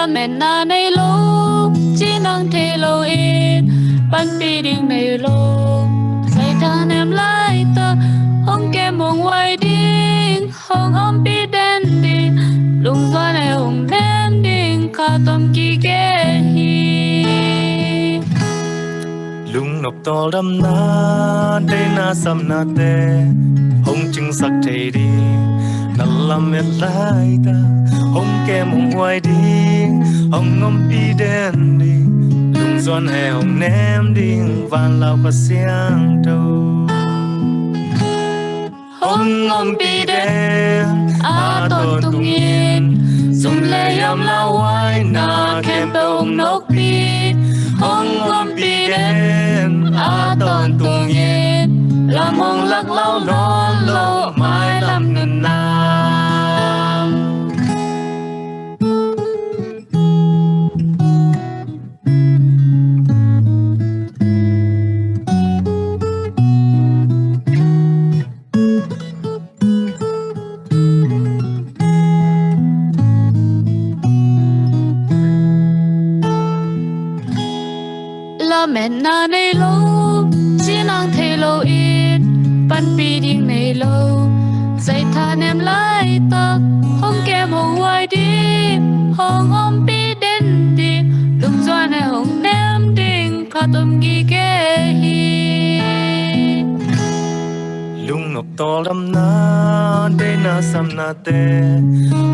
Lametna nei lo, cinang thei lo in, panpih ding nei lo, saithanem laitak, hong kem hong huai ding, hong ompih den ding, lungzuan he hong nem ding, kha tom kikei hi. Lungnop tawldamna, deihna sapnate, hong cingsak thei ding, na lamet laitak, hong kem hong huai ding, hong ompih den ding, lungzuan he hong nem ding, vanlauh Kha Siangtho. Hong ompih den a tawntungin, zum le hiam lauhuaina khempeuh hong nokpih. Hong ompih den a tawntungin, lam hong lak lau nawn lo, mailam nunna. Lametna nei lo, cinang thei lo in, panpih ding nei lo, saithanem laitak, hong kem hong huai ding, hong ompih den ding, lungzuan he hong nem ding, kha tom kikei hi. Lungnop tawldamna, deihna sapnate,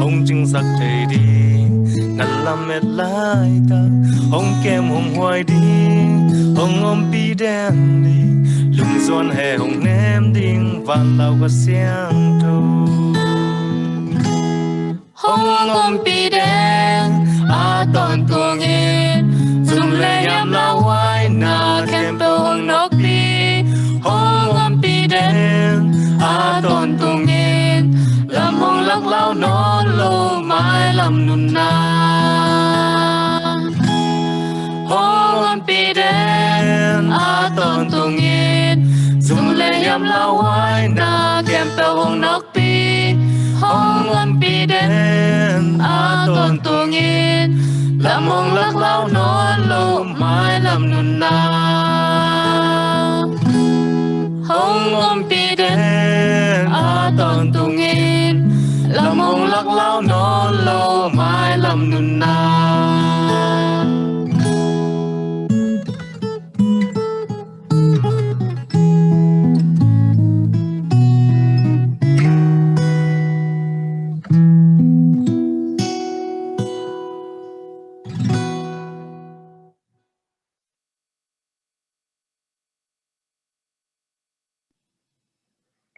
hong cingsak thei ding, na lamet laitak, hong kem hong huai ding, hong ompih den ding, lungzuan he hong nem ding, vanlauh Kha Siangtho. Hong ompih den a tawntungin, zum le hiam lauhuaina khempeuh hong nokpih. Hong ompih den a tawntungin, lam hong lak lau nawn lo, mailam nunna. Hong ompih den a tawntungin, zum le hiam lauhuaina khempeuh hong nok pi. Hong ompih den a tawntungin, lam hong lak lau nawn lo, mailam nunna. Hong ompih den a tawntungin, lam hong lak lau nawn lo, mailam nunna.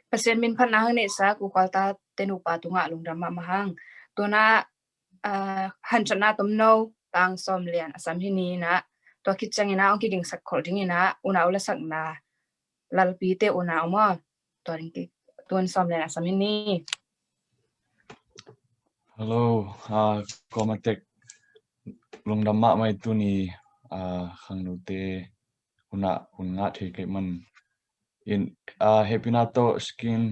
Pasian min phatna hong neihsa, U Khualta te nupa tungah lungdam mahmah hang. Tuna, ah, hanciamna tomno tang sawm lian a sam hi ni in ah, tua khit ciangin ah hong kidingsak khol dingin ah, unau la sakna lalpite unau maw. Tua ding ki, tun sawm lian a sam hi ni. Hello, ah, kuamah tek lungdam mahmah ing. Tuni, ah, khangnute hunah hun ngah thei kei man in, ah, hehpihna tawh screen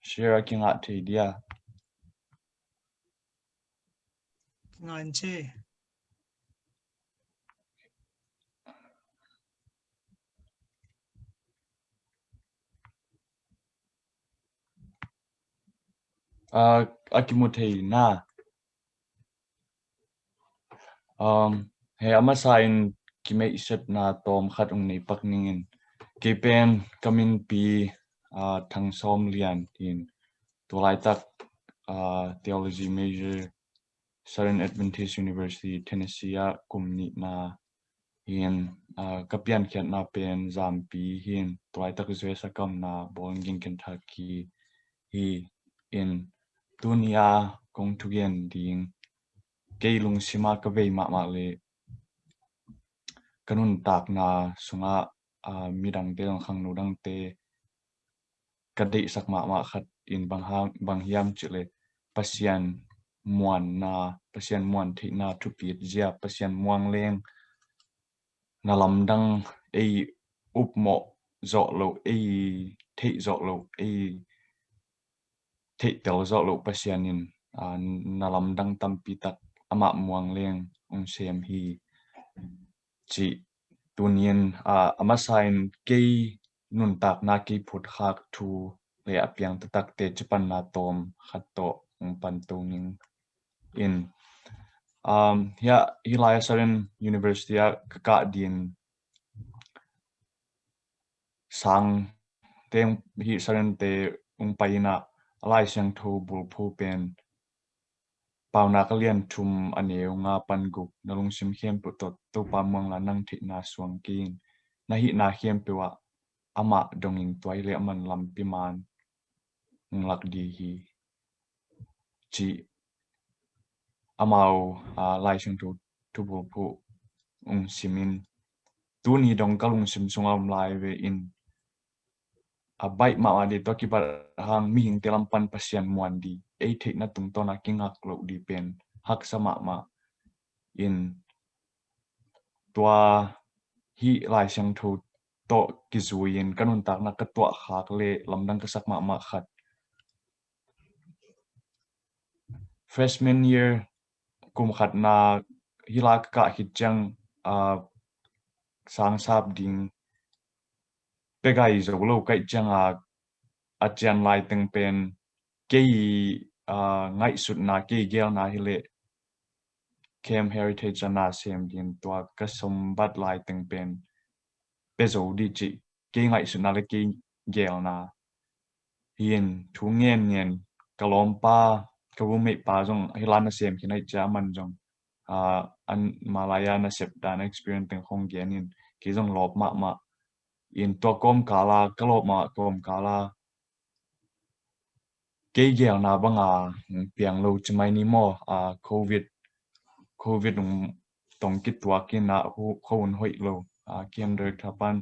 share a kingah thei dia? Ngan che. Ah, a kimu thei na. Um, he, a masa in kimeihsetna tawm khat hong nei pak ning in. Kei pen ka minpi, ah, Thang Sawm Lian hi in, tu laitak, ah, theology major, Southern Adventist University, Tennessee ah kum nihna hi in, ah, ka piankhiatna pen Zampi hi in, tu laitak U S a ka omna, Bowling Green, Kentucky hi in, tuni a kong thugen ding, kei lungsima ka vei mahmah le ka nuntakna sungah, ah, midangte, khangno dangte ka deihsak mahmah khat in bang ha-, bang hiam cih leh Pasian muanna, Pasian muan theihna thupit zia, Pasian muang leng na lamdang ei upmawh zawh loh, ei theih zawh loh, ei theihtel zawh loh Pasian in, ah, na lamdang tampi tak amah muang leng ong sem hi. Cih tuni-in, ah, a masa in kei nuntakna kei phutkhak thu le a piang taktakte cipanna tawm khat tawh ong pan to ning in, um, hia, hih lai-ah Southern University ah ka kah din sang teng hi Southern te ong pai in ah, a Lai Siangtho bulphu pen Paunak a lian thum a neu nga pan guk, na lungsim khempeuh tawh Topa muang la, nang theihna suang kei in, na hihna khempeuh ah amah dong in, tua hi leh aman lampi man ong lak ding hi, cih amau, ah, Lai Siangtho thubulphu ong sim in, tuni dong ka lungsim sungah om lai ve in, a baih mahmah ding, tua kibat hang mihingte lam pan Pasian muan ding, ei theihna tungtawn a kingak loh ding pen haksa mahmah in, tua hih Lai Siangtho tawh kizui in ka nuntakna ka tuahkhak le lamdang ka sak mahmah khat, freshman year kum khatna hih lai ka kah khit ciang, ah, sangsap ding pia gai zo lo ka hih ciang a, a cian lai teng pen kei, ah, ngaihsutna, kei geelna hi leh Camp Heritage a na sem ding, tua ka sumbat lai teng pen pia zo ding cih kei ngaihsutna le kei geelna hi in, thu ngen ngen, ka lawmpa, ka roommate pa zong hih lai na sem khin ahih ciang aman zong, ah, an malaya nasep dan experience teng khong gen in, kei zong lawp mahmah in, tua kawmkal a, ka lawp mahmah kawmkal a kei geelna banga piang lo ci mai ni maw, ah, Covid, Covid ong tong kituak in ah, hu-, khuahun hoih lo, ah, camp director pan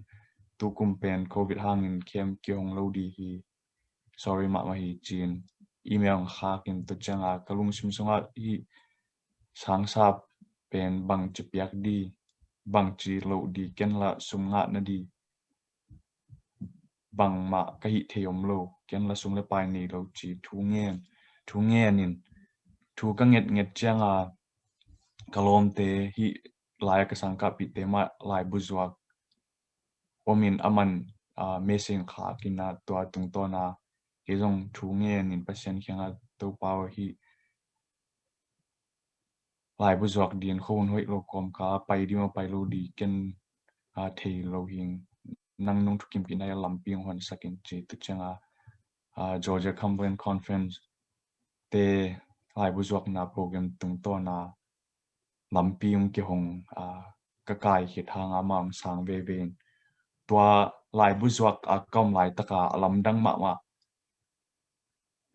tukum pen Covid hangin camp kihong lo ding hi, sorry mahmah hi, ci-in email ong khak in, tua ciang a ka lungsim sungah hih sangsap pen bangci piak ding, bangci loh ding, ken la sum ngah nading bangmah ka hih thei om lo, ken la sum le pai nei lo, ci thu ngen, thu ngen in, thu ka ngetnget ciang a, ka lawmte, hih lai-ah ka sangkahpihte mah laibu zuak om in, aman, ah, message khak in ah, tua tungtawn a kei zong thu ngen in Pasian kiangah, Topa aw, hih laibu zuak ding khuahun hoih lo kawmkal a pai ding maw, pai lo ding ken, ah, thei lo hi ing, nang nong thukim kik na hih lampi ong honsak in, ci. Tua ciang a, ah, Georgia Cumberland Conference te laibu zuakna program tungtawn a lampi ong kihong, ah, ka kai khit hang a, amau ong sang veve in, tua laibu zuak a ka om laitak a, a lamdang mahmah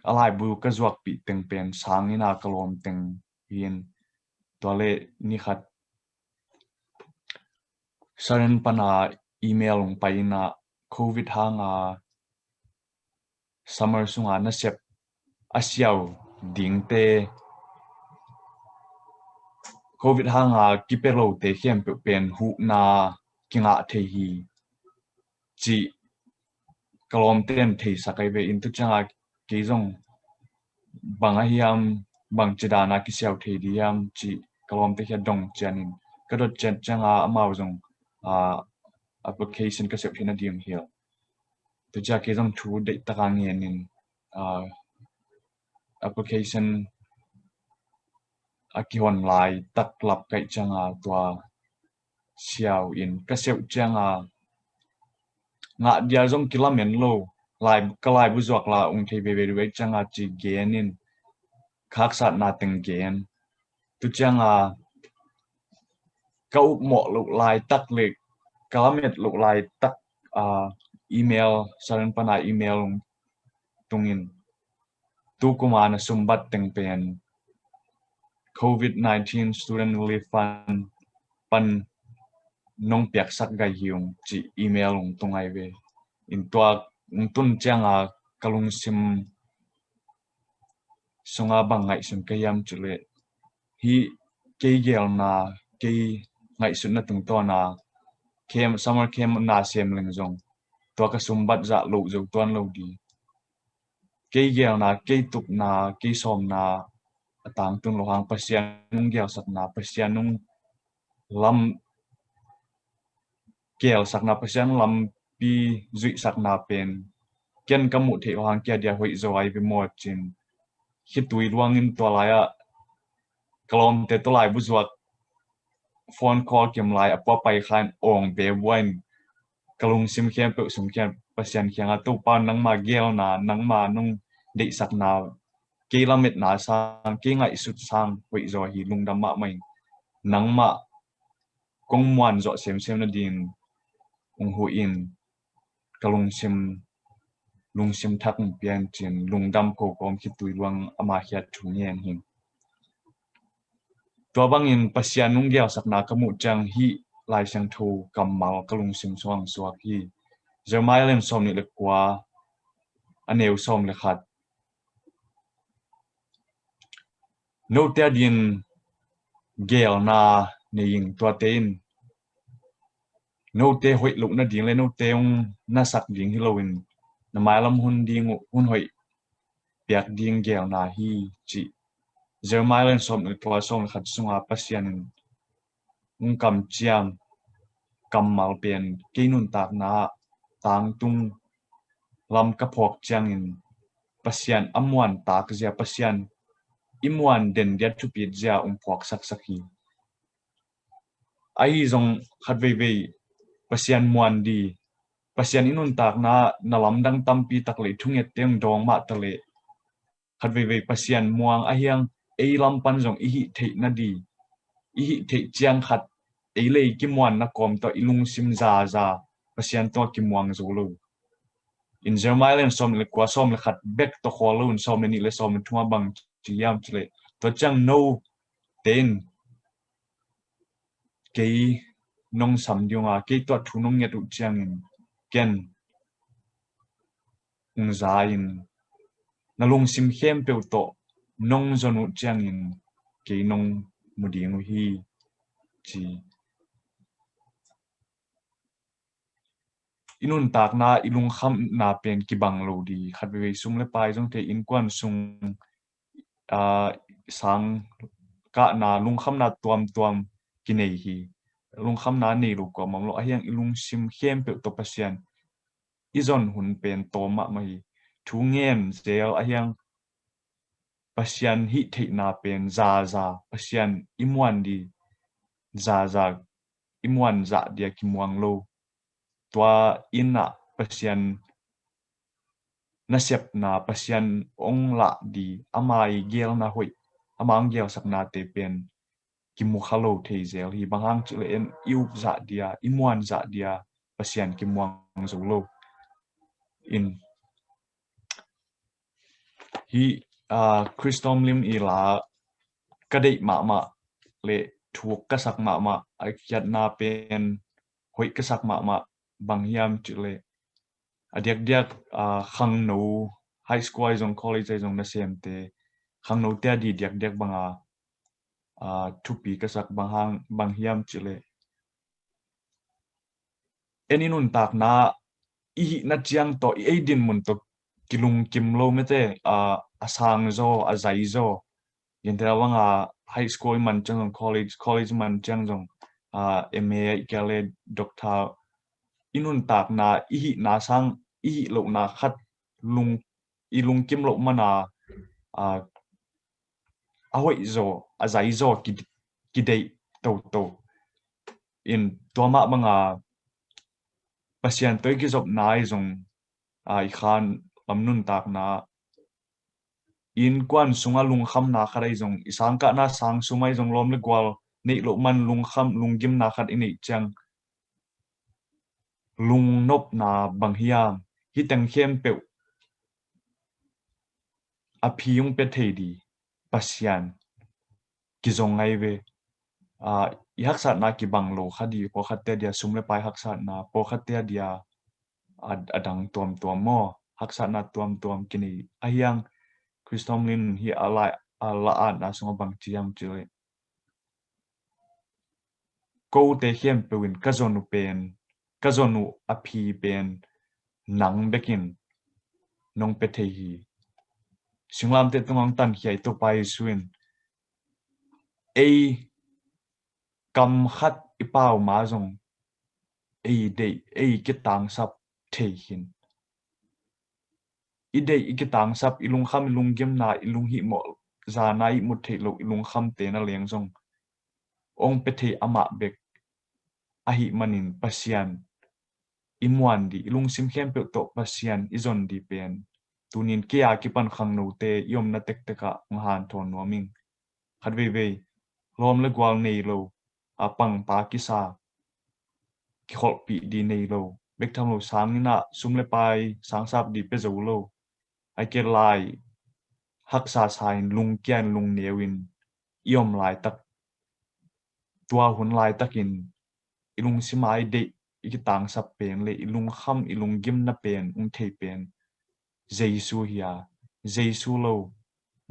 a laibu ka zuakpih teng pen sang in ah, ka lawm teng hi in, tua leh ni khat Southern pan a email ong pai in ah, Covid hang a summer sung a nasep a siau dingte, Covid hang a kipia lote khempeuh pen huhna kingah thei hi, cih ka lawmte'n theisak ahi ve in, tua ciang a kei zong bang a hiam, bangci dan a kisiau thei ding hiam, cih ka lawmte kiang dong ciang in, ka dot ciat ciang a amau zong, ah, application ka seuh theihna ding hi. Tua ciang kei zong thu deihtak a ngen in, ah, application a kihon laitak lap ka hih ciang a, tua siau in ka seuh ciang a, ngah dia zong kilamen lo, lai, ka laibu zuak la ong thei veve ding uh ahih ciang a, ci gen in, ka haksatna teng gen. Tua ciang a, ka upmawh loh laitak le ka lamet loh laitak, ah, email, Southern pan a email tung in, tukum a na sumbat teng pen Covid nineteen Student Relief Fund pan nong piaksak gai hi ung, cih email ong tung ahi ve in, tua ong tun ciang a ka lungsim sung a bang ngaihsun ka hiam cih leh, hih kei geelna, kei ngaihsutna tungtawn a camp, summer camp na sem leng zong, tua ka sumbat zah loh zo tuan lo ding. Kei geelna, kei tupna, kei sawmna tangtun lo hang Pasian hong gelsakna, Pasian hong lam gelsakna, Pasian lampi zuihsakna pen ken ka muh theih lo hang kia dia hoih zaw ai ve maw cin. Khitui luangin tua lai-ah ka lawmte tawh laibu zuak phone call kim lai a pua pai khan awng ve buain ka lungsim khempeuh sung khian Pasian khiangah Topa nangma gelna, nangma nong deihsakna, kei lametna sang, kei ngaihsut sang hoih zaw hi, lungdam mahmah ing. Nangmah kong muan zawh semsem nading hong huh in ka lungsim, lungsim thak hong pian cin lungdam ko kawm khitui luang ama khiat thu ngen hi. Tua bangin Pasian hong gelsakna ka muh ciang hih Lai Siangtho kammal ka lungsim suang suak hi. Jeremiah lian sawm nih le kua a neu sawm le khat. Note a din gelna nei ing, tuate in note hoih loh nading le note hong nasak ding hi loin na mailam hun ding uh hun hoih piak ding gelna hi, cih Jeremiah lian sawm le kua sawm le khat sunga Pasian in hong kamciam kammal pen kei nuntakna ah tangtung lam ka phawk ciangin Pasian a muan takzia, Pasian i muan den dia thupit zia hong phawk saksak hi. Ahi zong khat veivei Pasian muan di, Pasian i nuntakna ah na lamdang tampi tak lei thunget teng dawng mah ta leh khat veivei Pasian muang ahiang ei lam pan zong i hih theih na di, i hih theih ciang khat ei lei kimuan na kawm tawh i lungsim zaza Pasian tawh kimuang zo lo. In Jeremiah lian sawm le kua sawm le khat bek tawh khawl lo in sawm le nih le sawm le thum a bang ci hiam cileh, tua ciang note in kei nong sam ding uh a, kei tuah thu nong nget uh ciangin ken hong za in na lungsim khempeuh tawh nong zon uh ciangin kei nong mu ding uh hi, ci. I nuntakna i lungkhamna pen kibang lo di, khat veivei sum le pai zong thei, innkuan sung, aa, sang kahna lungkhamna tuamtuam kinei hi. Lungkhamna nei lo kuamah om lo ahiang i lungsim khempeuh tawh Pasian i zon hun pen tawm mahmah hi. Thu ngen zel ahiang Pasian hih theihna pen zaza, Pasian i muan di zaza i muan zah dia kimuang lo. Tua inn ah Pasian nasepna, Pasian ong lah di, ama i gelna hoih, ama ong gelsaknate pen kimu kha lo thei zel hi. Bang hang cileh en i uk zah dia, i muan zah dia Pasian kimuang zo lo. In hih, aa, Chris Tomlin i la ka deih mahmah le thuk ka sak mahmah, a khiatna pen hoih ka sak mahmah bang hiam cileh a diakdiak, aa, khangno, high school ai zong college ai zong nasemte khangnote a di diakdiak banga, aa, thupi ka sak bang hang, bang hiam cileh en i nuntakna i hihna ciang tawh i ei dinmun tawh kilungkim lo mete, aa, a sang zaw, a zai zaw. Genteh banga high school i man ciang zong college, college i man ciang zong, aa, M A ai kia le doctor, i nuntakna i hihna sang i hih lohna khat lung, i lungkim loh mana, aa, a hoih zaw, a zai zaw ki, kideih toto. In tua mah banga Pasian tawh i kizopna ai zong, aa, i khan lam nuntakna innkuan sunga lungkhamna khat ai zong, i sangkahna sangsum ai zong lawm le gual neih loh man lungkham, lunggimna khat i neih ciang lungnopna bang hiam, hih teng khempeuh a phi ung pia thei di Pasian kizong ngai ve. Aa, i haksatna kibang lo kha di, pawlkhatte a dia sum le pai haksatna, pawlkhatte a dia a, a dang tuamtuam maw, haksatna tuamtuam kinei ahiang Chris Tomlin hi a lai, a la-atna sungah bang ci hiam cileh kote khempeuh in ka zon uh pen, ka zon uh a phi pen nang bekin nong pia thei hi. Singlamteh tungah hong tankhia i Topa Jesu in ei kam khat i pau ma zong ei deih, ei kitangsap thei khin. I deih, i kitangsap, i lungkham, i lunggimna, i lunghihmawh, zana i mut theih loh i lungkhamte na leng zong ong pia thei amah bek ahih manin Pasian i muan dih, i lungsim khempeuh tawh Pasian i zon dih pen tunin kei a kipan khangnote i omna tektek ah hong hanthawn nuam ing. Khat veivei lawm le gual nei lo, a pangpa kisa, kikholhpih dih nei lo, bek tham lo sanginn ah sum le pai sangsap dih pia zo lo, ai ke lai haksa sa in lungkia in lungneu in i om laitak, tua hun laitakin i lungsim a i deih, i kitangsap pen le i lungkham, i lunggimna pen ung thei pen Jesu hi a, Jesu lo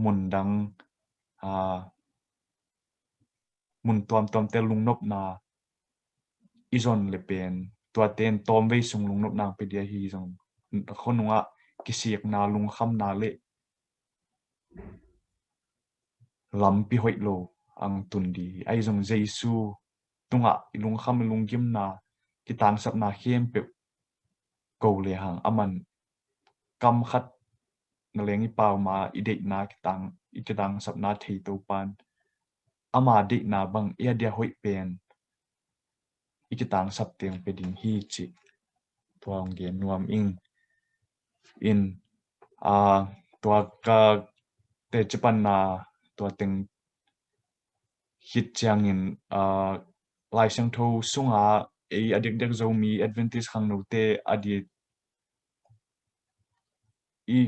mundang, a, mun tuamtuamte lungnopna i zon le pen tuate in tawmvei sung lungnopna pe dia hi zong, khonungah kisikna, lungkhamna le lampi hoih lo ang tun dih hi. Ahi zong Jesu tungah i lungkham, i lunggimna, kitangsapna khempeuh ko le hang aman kam khat na leng i pau ma i deihna kitang, i kitangsapna thei Topan ama deihna bang i a dia hoih pen i kitangsap teng pe ding hi cih tua hong gen nuam ing. In, a, tua ka teci panna tua teng khit ciangin, a, Lai Siangtho sunga ei a diakdiak Zomi Adventist khangnote a dit i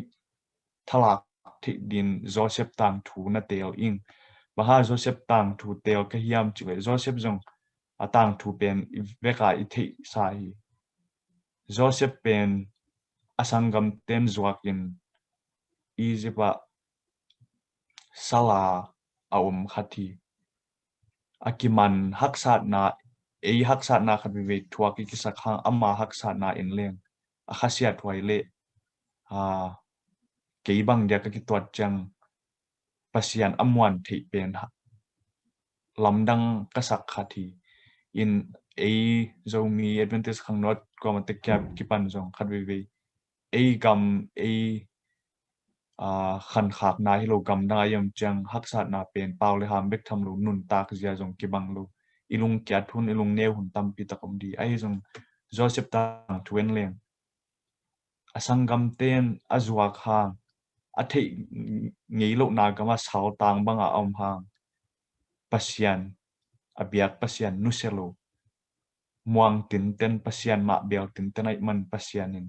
thalak theih din Joseph tangthu na tel ing. Bang hang Joseph tangthu tel ka hiam cih leh Joseph zong a tangthu pen i veka i theihsa hi. Joseph pen a sanggamten zuakin Egypt ah sala a om khat hi. A kiman haksatna, ei haksatna khat veivei thuak i kisak hang ama haksatna in leng a khasiat huai le, a, kei bang dia ka kituat ciang Pasian a muan theih pen ha, lamdang ka sak khat hi. In ei Zomi Adventist khangno kuamah tek kia kipan zong khat veivei ei gam, ei, a, khankhakna hi lo, gamdang a i om ciang haksatna pen pau le ham bek tham lo, nuntak zia zong kibang lo, i lungkiat hun, i lungneu hun tampi tak om dih. Ahi zong Joseph tangthu en leng a sanggamten a zuak hang, a theih ngei lohna gam a saltang banga a om hang, Pasian a biak Pasian nusia lo, muang tinten Pasian mah bel tinten ahih man Pasian in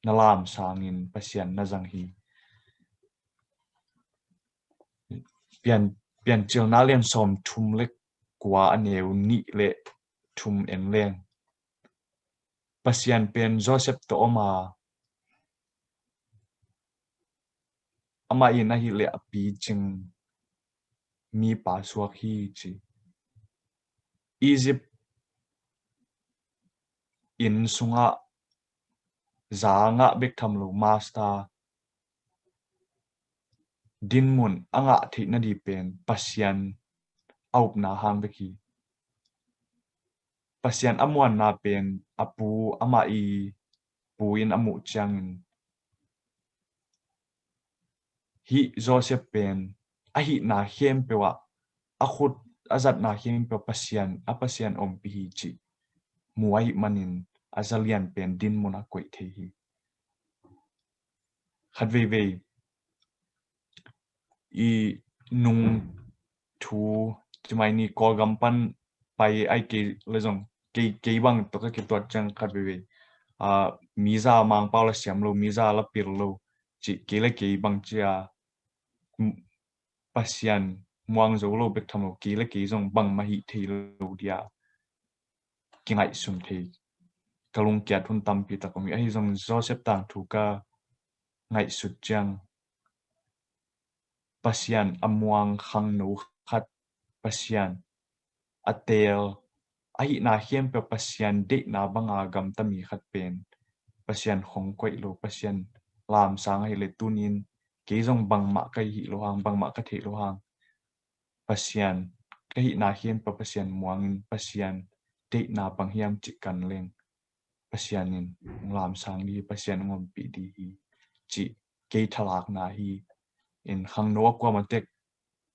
na lam sangin Pasian na zang hi. Pian, Piancilna lian sawm thum le kua a neu nih le thum en leng Pasian pen Joseph tawh om a, amah in ahih leh a picing mipa suak hi ci. Egypt inn sungah za ngah bek tham lo, master dinmun a ngah theih nading pen Pasian a upna hang bek hi. Pasian a muanna pen a pu, amah i pu in a muh ciangin hih Joseph pen a hihna khempeuh ah, a khut a zatna khempeuh ah Pasian, a Pasian ompih hi cih mu ahih manin a zalian pen dinmun ah koih thei hi. Khat veivei i nung thu, cimai ni Kawlgam pan pai ai kei le zong kei, kei bang tawh ka kituat ciang khat veivei, a, miza Mangpau la siam lo, miza la pil lo cih kei le kei bang cia, m-, Pasian muang zo lo bek tham lo, kei le kei zong bangmah hih thei lo dia kingaihsun thei ka lungkiat hun tampi tak om hi. Ahi zong Joseph tangthu ka ngaihsut ciang Pasian a muang khangno khat, Pasian a teel, a hihna khempeuh Pasian deihna banga gamta mi khat pen Pasian khong koih lo, Pasian lamsang ahih leh tunin kei zong bangmah ka hih lo hang, bangmah ka theih lo hang, Pasian, ka hihna khempeuh Pasian muangin, Pasian deihna bang hiam cih kan leng Pasian in hong lamsang ding hi, Pasian hong ompih ding hi cih kei thalakna hi. In khangno a kuamah tek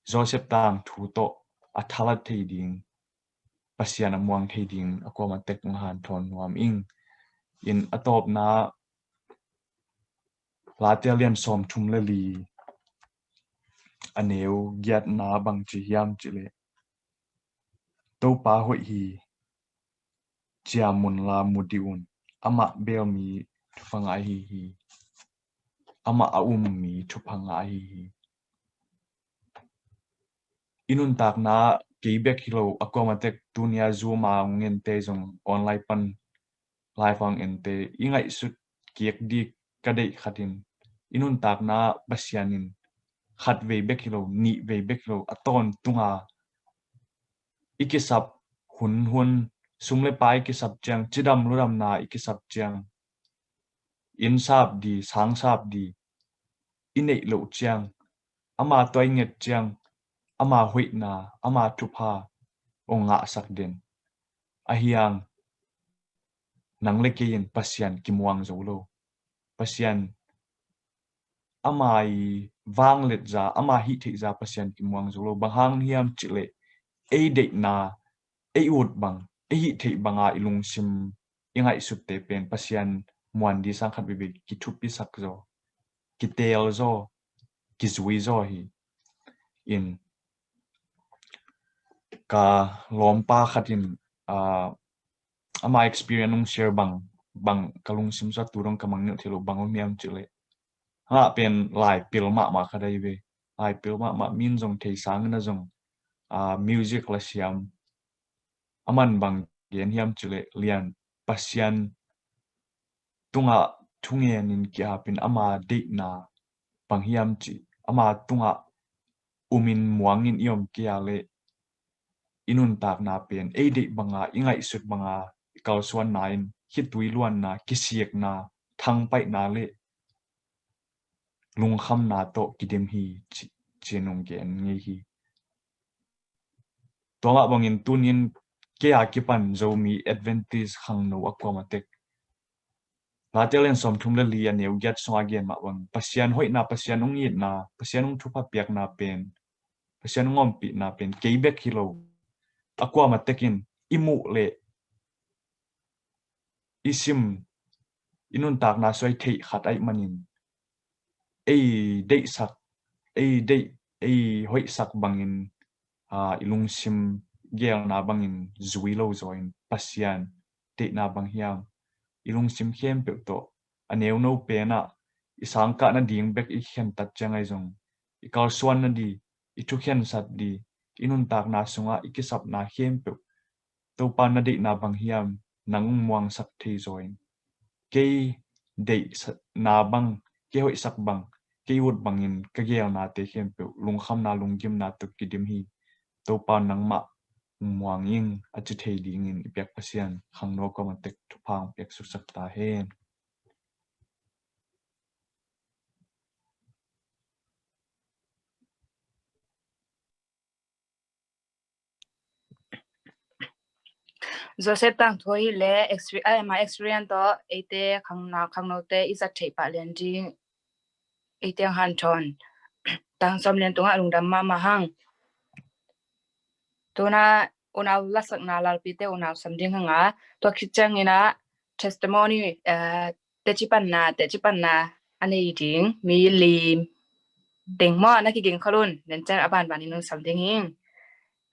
Joseph tangthu tawh a thalat thei ding, Pasian a muang thei ding a kuamah tek hong hanthawn nuam ing. In a tawpna Late lian sawmthum le li a neu giatna bang ci hiam cih leh, Topa hoih hi, ciam unla mu dih un, amah bel mi thupha ngah ahi hi, amah a um mi thupha ngah ahi hi. I nuntakna kei bek hi lo, a kuamah tek tuni-a Zoom a hong ente zong, online pan live a hong ente, i ngaihsut kik ding ka deih khat in, i nuntakna Pasian in khat vei bek hi lo, nih vei bek hi lo, a tawntunga i kisap hunhun, sum le pai i kisap ciang, cidam ludamna i kisap ciang, inn sap ding, sang sap ding i neih loh ciang, ama tuai nget ciang, ama hoihna, ama thupha hong ngahsak den. Ahi hang nang le kei in Pasian kimuang zo lo. Pasian ama i vanglet za, ama hih theih za Pasian kimuang zo lo. Bang hang hiam cih leh, ei deihna, ei ut bang, ei hih theih banga i lungsim, i ngaihsutte pen Pasian muan ding sang khat veivei kithupisak zaw, kiteel zaw, kizui zaw hi. In ka lawmpa khat in, ah, ama experience hong share bang, bang ka lungsim sua tu dong ka mangngilh thei lo bang om hiam cih leh, hangah pen laipil mahmah khat ahi ve. Laipil mahmah, min zong thei sangin a zong, ah, music la siam. Aman bang gen hiam cih leh, Lian, Pasian tungah thungenin ki-apin ama deihna bang hiam cih, ama tungah umin muangin i om kei a leh i nuntakna pen ei deih banga, i ngaihsut banga i kalsuanna in khitui luanna, kisikna, thangpaihna le lungkhamna tawh kidim hi ci, ci-in hong gen ngei hi. Tua mah bangin tunin kei a kipan Zomi Adventist khangno a kuamah tek Late lian sawmthum le li a neu giat sungah gen mah bang, Pasian hoihna, Pasian hong itna, Pasian hong thupha piakna pen, Pasian hong ompihna pen kei bek hi lo, a kuamah tekin i muh leh i sim, i nuntakna suai theih khat ahih manin, ei deihsak, ei deih, ei hoihsak bangin, aa, i lungsim geelna bangin zui lo zaw in, Pasian deihna bang hiam, i lungsim khempeuh tawh, a neuno penah i sangkah nading bek i khentat ciang ahi zong, i kalsuan nading, i thukhensat ding, i nuntakna sungah i kisapna khempeuh, Topa, na deihna bang hiam, nang hong muangsak thei zaw in. Kei deihna bang, kei hoihsak bang, kei ut bangin ka geelnate khempeuh lungkhamna, lunggimna tawh kidim hi. Topa, nangmah hong muang ing, a ci thei dingin i biak Pasian khangno kuamah tek thupha hong piak suksak ta hen. Joseph tangthu hi leh exper-, ama experience tawh eite khangno, khangnote i zat theih pah lian ding eite hong hanthawn. Tang sawm lian tungah lungdam mahmah hang. Tuna unau lasakna lalpite unau sam ding hanga, tua khit ciangin ah testimony, eh, teci panna, teci panna a nei ding mi li ding maw, na kiging khol un, den ciang a banbanin hong sam ding hi.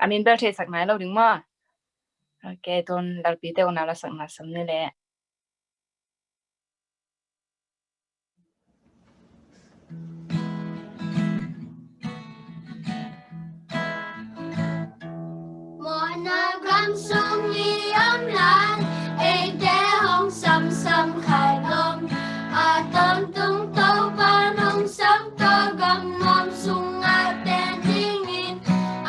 A min bel theisak nai lo ding maw. Ok, tun lalpite unau lasakna sam ni leh. Mawhna gam sung i om lai, eite hong samsam khailawm, a tawntung Topa hong sam tawh gam nuam sungah ten dingin,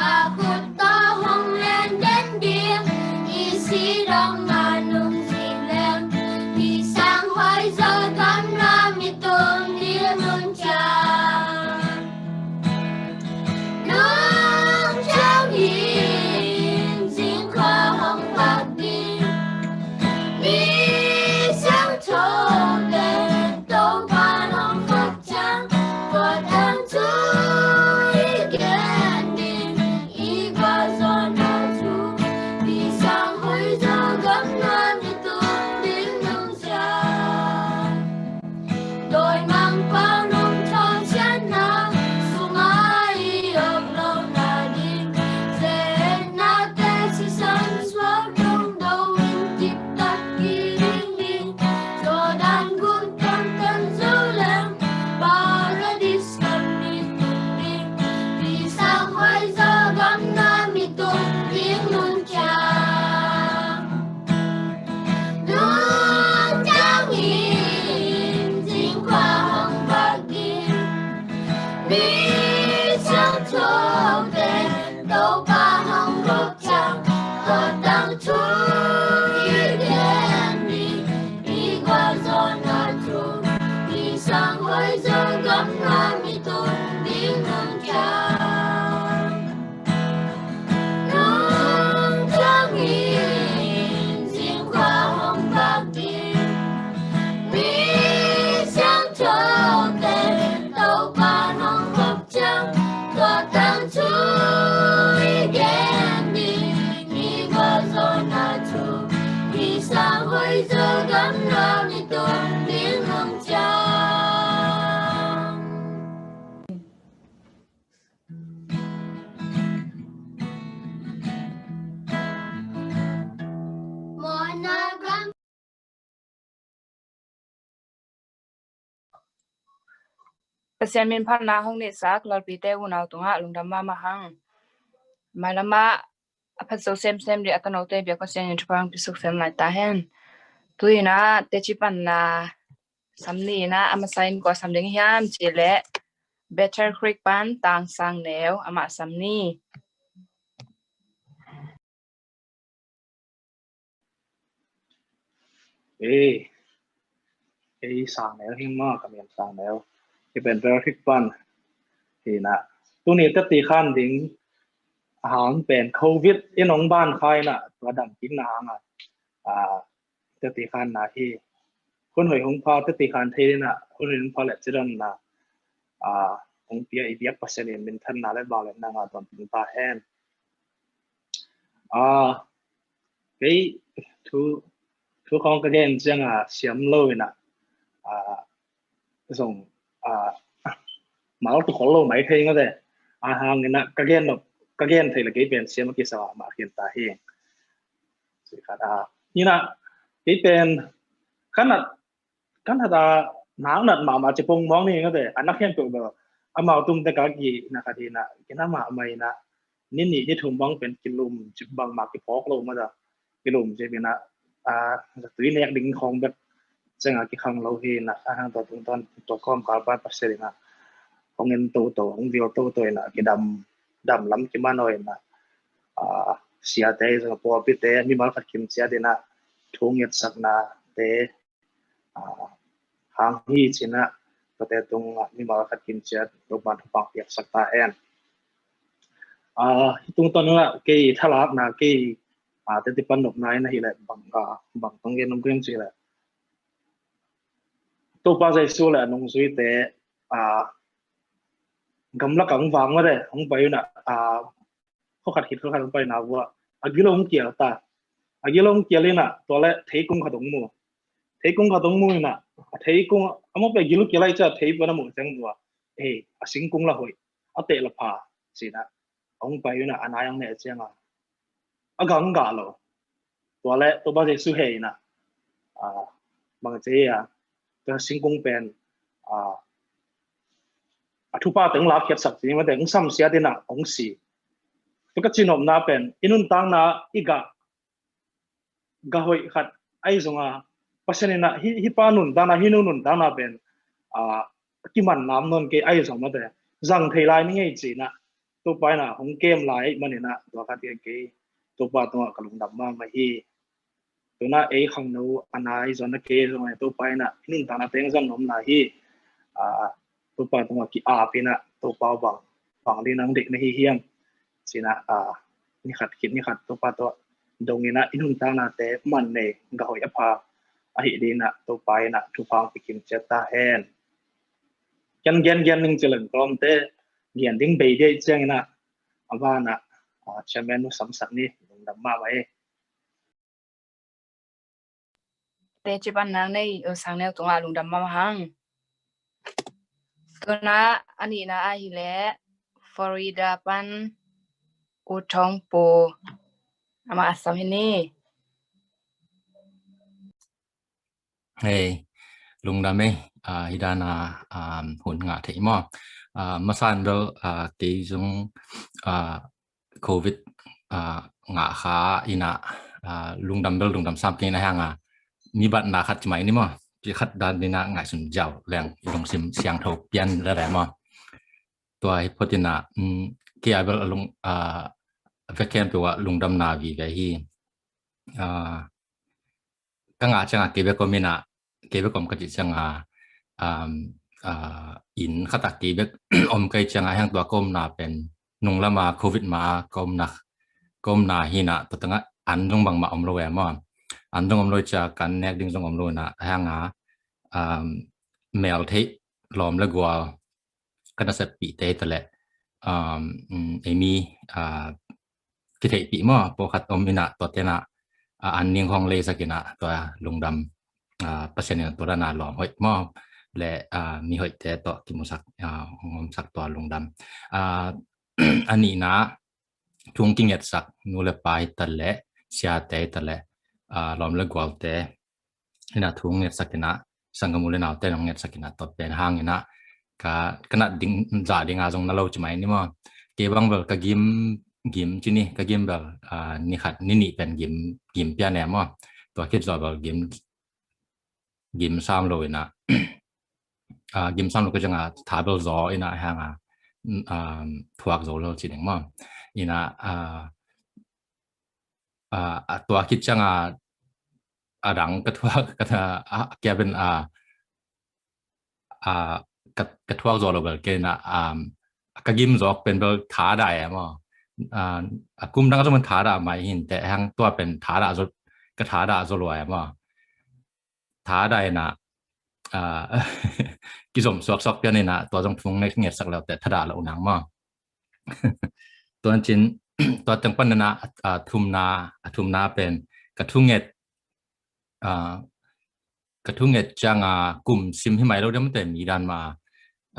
a khut tawh hong len den ding, i si dong a nungzui le Pasian min phatna hong neihsak Lalpite unau tungah lungdam mahmah hang. Mailamah a phat zo semsem dih a tanote biak Pasian in thupha hong pia suk sem lai ta hen. Tu-in ah teci panna sam ni-in ah a masa in kua sam ding hiam cih leh Battle Creek pan Tang Sang Neu, amah sam ni. Ei, ei Sang Neu hi maw, ka min Sang Neu. Hi pen Battle Creek pan hi-in ah, tuni teci khan ding a hang pen Covid in hong ban kha-in ah, tua dam kik na hang ah, a, teci khan na hi. Hun hoih hong pha, teci khan thei-in ah, hun hoih hong pha leh cidamna a hong pia i biak Pasian in minthanna leh vangliatna ngah tawntung ta hen. A, kei thu, thu khawng ka gen ciang a siam lo-in ah, a, zong, a, mal tu khol lo mai thei ngate. A hang-in ah ka gen nop, ka gen thei leh kei pen siam a kisa mah khin ta hi. Ci khat a, hi-in ah kei pen khanat, khanat a nak nat mahmah ci pong mawng ni ngate, a nak hiam peuh bel amau tung tek a ki na khat hi-in ah, kina mahmah hi-in ah, ni nih ni thum bang pen kilum cip bangmah kiphawk lo mah a, kilum cip-in ah, a, zatui nek ding khawng bek ciang a kikhang lo hi-in ah, a hang tua tungtawn tua kawmkal pan Pasian in ah hong en toto, hong vil toto-in ah, kidam, dam lam kiman aw-in ah, a, siate zong, pawlpite mimal khat kim ciat-in ah thu ngetsaknate, a, hang hi ci-in ah, tuate tungah mimal khat kim ciat Topa'n thupha piaksak ta hen. A, hi tungtawn ah kei thalakna, kei, a, teci pan nopna in ahih leh bang, a, bang tawh gen om ka hiam cih leh, Topa Jesu leh a nungzuite, a, gamlak ah hong vak mah de, hong pai un ah, a, khua khat khit khua khat hong paina uah a gilo hong kial ta. A gilo hong kial in ah, tua leh theikung khat hong mu. Theikung khat hong mu in ah, a theikung, amau pen a gilo kial lai ciang thei pan a muh ciang tua, ei, a singkung lah hoih, a teh lah pha, ci-in ah hong pai un ah, a nai hong neh ciang a, a gah hong gah lo. Tua leh Topa Jesu heh in ah, a, bang ci hiam, tua singkung pen, a, a thupha teng lakkhiatsak ci mah teh, hong samsiat in ah hong si. Tua ka cihnopna pen, i nuntakna, i gah, gah hoih khat ahi zong a, Pasian in ah hih, hih pa nuntakna, hih nu nuntakna pen, a, kiman nam nawn kei ahi zong mah teh, zang thei lai ning ei ci-in ah, Topa in ah hong kem lai ahih manin ah, tua khat hi kei, Topa tungah ka lungdam mahmah hi. Tu-in ah ei khangno a nai zong a, kei zong a, Topa in ah i nuntakna teng zang nuam lai hi. A, Topa tungah ki-ap in ah, Topa aw, bang, bang ding nang deih na hi hiam, ci-in ah, a, ni khat khit ni khat Topa tawh dong in ah, i nuntaknate man nei, gah hoih a pha ahih ding in ah, Topa in ah thupha hong pia kim ciat ta hen. Ken gen gen ning ci leng kawmte, gen ding bei ding ahih ciangin ah, a ban ah, a, Chairman nu samsak ni, lungdam mahmah hi. Teci pan nang nei, U Sang Neu tungah lungdam mahmah hang. Tu-in ah a nihna ahih leh Florida pan U Thong Pu, amah a sam hi ni. Hei, lungdam ei, a, hih dan a, a, hun ngah thei maw. A, masa in bel, a, kei zong, a, Covid, a, ngah kha in ah, a, lungdam bel lungdam sam kei in ah, a hang a, mi batna khat ci mai ni maw. Pi khat dan in ah ngaihsun ziau leng, i lungsim siangtho pian lel lel maw. Tua hi phot in ah, um, kei a bel a lung, a, vek khempeuh ah lungdamna vive hi. A, ka ngah ciang a kei bek om in ah, kei bek om ka cih ciang a, um, a, inn khat ah kei bek om ka hih ciang a, a hang tua ka omna pen nunglam a Covid ma a ka omna, ka omna hi in ah, tua teng ah an zong bangmah om lo e maw. An zong om lo ciang kan nek ding zong om lo in ah, a hang a, um, mel theih lawm le gual ka naseppihte hi ta leh, um, um, ei mi, a, kitheihpih maw, pawlkhat om in ah, tuate in ah, a, an ning hong leisak in ah, tua lungdam, a, Pasian in ah tua dan a lawm hoih maw, le, a, mi hoihte tawh kimusak, a, hong omsak tua lungdam. A, a nihna, thu hong kingetsak nu le pa hi ta leh, siate hi ta leh, a, lawm le gualte in ah thu hong ngetsak in ah, sanggam u le naute in ah hong ngetsak in ah, tua pen hang in ah, ka, ka nat ding, za ding a zong na lo ci mai ni maw. Kei bang bel ka gim, gim ci ni, ka gim bel, ah, ni khat, ni nih pen gim, gim pian e maw. Tua khit zawh bel gim, gim sam lo ina, ah, gim sam lo ka ciang a tha bel zaw ina hang a, um, thuak zo lo ci ding maw. Ina, ah, ah, a tua khit ciang a, a dang ka thuak, ka tha, ah, kia pen, ah, ah, ka, ka thuak zaw lo bel kei na, um, ka gim zawk pen bel tha dah e maw. Ah, a kum dang zong pen tha dah mai hi inteh hang tua pen tha dah zaw, ka tha dah zaw lua e maw. Tha dah ina, ah, kizom suaksuak pian ina tua zong thu nget, ngetsak lo teh tha dah lo nang maw. Tua cin, tua teng pan ina, ah, thumna, a thumna pen ka thu nget, ah, ka thu nget ciang a kum sim hi mai lo diam te mi dan mah,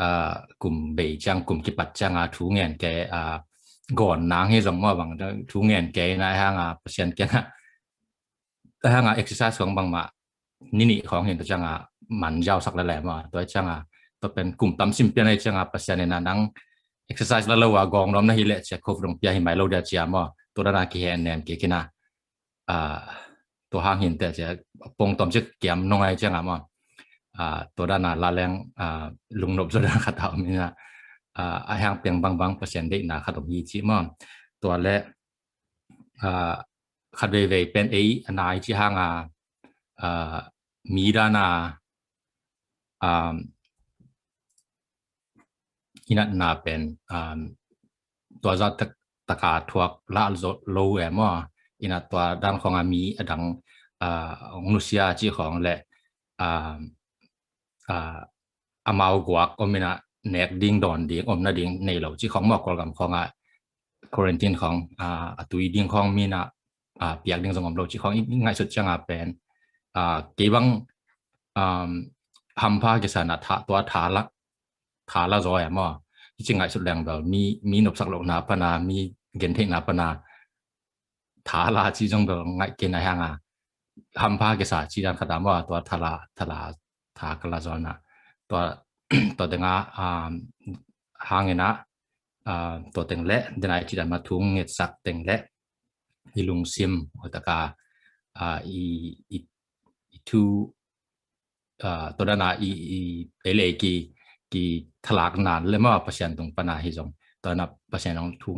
ah, kum bei ciang, kum kipat ciang a thu ngen ke, ah, gawn nang hi zong maw bang thu ngen ke ina hang a Pasian kiang a, hang a exercise khong bangmah ni nih khong hin tua ciang a man ziau sak lele maw. Tua ciang a tua pen kum tam sim pian ahi ciang a Pasian ina nang exercise la lo a gawng nuam na hi leh cia kho dong pia hi mai lo dia cia maw. Tua dan a kihen nem kik ina, ah, tua hang hin teh cia pong tom cik kiam nong ahi ciang a maw. Ah, tua dan a la leng, ah, lungnop zaw dan khat a om ina, ah, a hang piang bangbang Pasian deihna khat om hi ci maw. Tua leh, ah, khat veivei pen ei a nai ci hang a, ah, mi dan a, um, i natna pen, um, tua zah tak, taka thuak lah zo lo e maw. Ina tua dan khong a mi a dang, ah, hong nusia ci khong leh, um, ah, amau guak om ina nek ding dawn ding om nading nei lo ci khong maw. Kawlgam khong a quarantine khong, ah, a tui ding khong mi ina, ah, piak ding zong om lo ci khong i ngaihsut ciang a pen, ah, kei bang, um, hampha kisa ina tha, tua tha la, tha la zaw e maw. Kici ngaihsut leng bel mi, mi nopsak lohna pan a, mi gentheihna pan a tha la ci zong bel ngaih kei na hang a hampha kisa ci dan khat a maw. Tua tha la, tha la, tha ka la zaw ina tua, tua teng a, um, hang ina, ah, tua teng leh den a i ci dan mah thu ngetsak teng leh i lungsim, tua taka, ah, i, i, i thu, ah, tua dan a i, i, ei leh ei ki, kithalak nan leh maw Pasian tung pan a hi zong tua ina Pasian hong thu,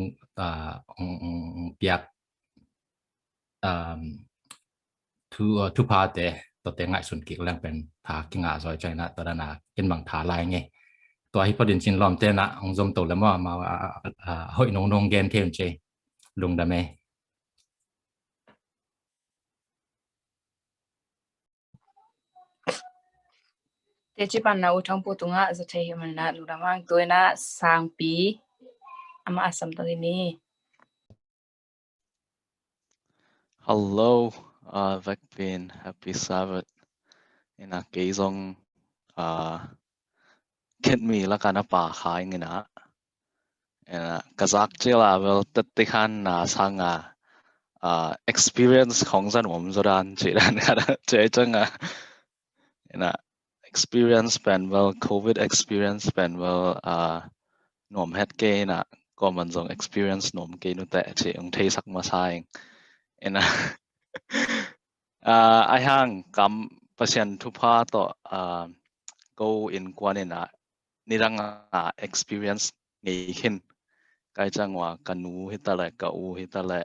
ah, hong, hong, hong piak, um, thu, uh, thuphate, tuate ngaihsun kik leng pen tha kingah zaw ciang ina tua dan a ken bang tha lai ngei. Tua hi phot in cin lawmte ina hong zom to leh maw, amau, ah, ah, ah, hoih nong nong gen thei un ci. Lungdam e. Teci panna U Thang Pu tungah za thei hi manin ah lungdam hang. Tu-in ah Sangpi, amah a sam to hi ni. Hello, uh, vekpi in happy Sabbath. Ina kei zong, uh, khen mi laka na pa kha ing ina. Ina ka zak cil a bel tette khan na sanga, uh, experience khong zan om zo dan ci dan khat a ci ai cang a. Ina experience pen bel, covid experience pen bel, ah, nuam het kei ina, ko man zong experience nuam kei nute ci ung thei sak masa ing. Ina, ah, ai hang kam Pasian thupha to, ah, ko innkuan ina nidang a experience ngei khin. Kai cang ua ka nu hi ta leh, ka u hi ta leh,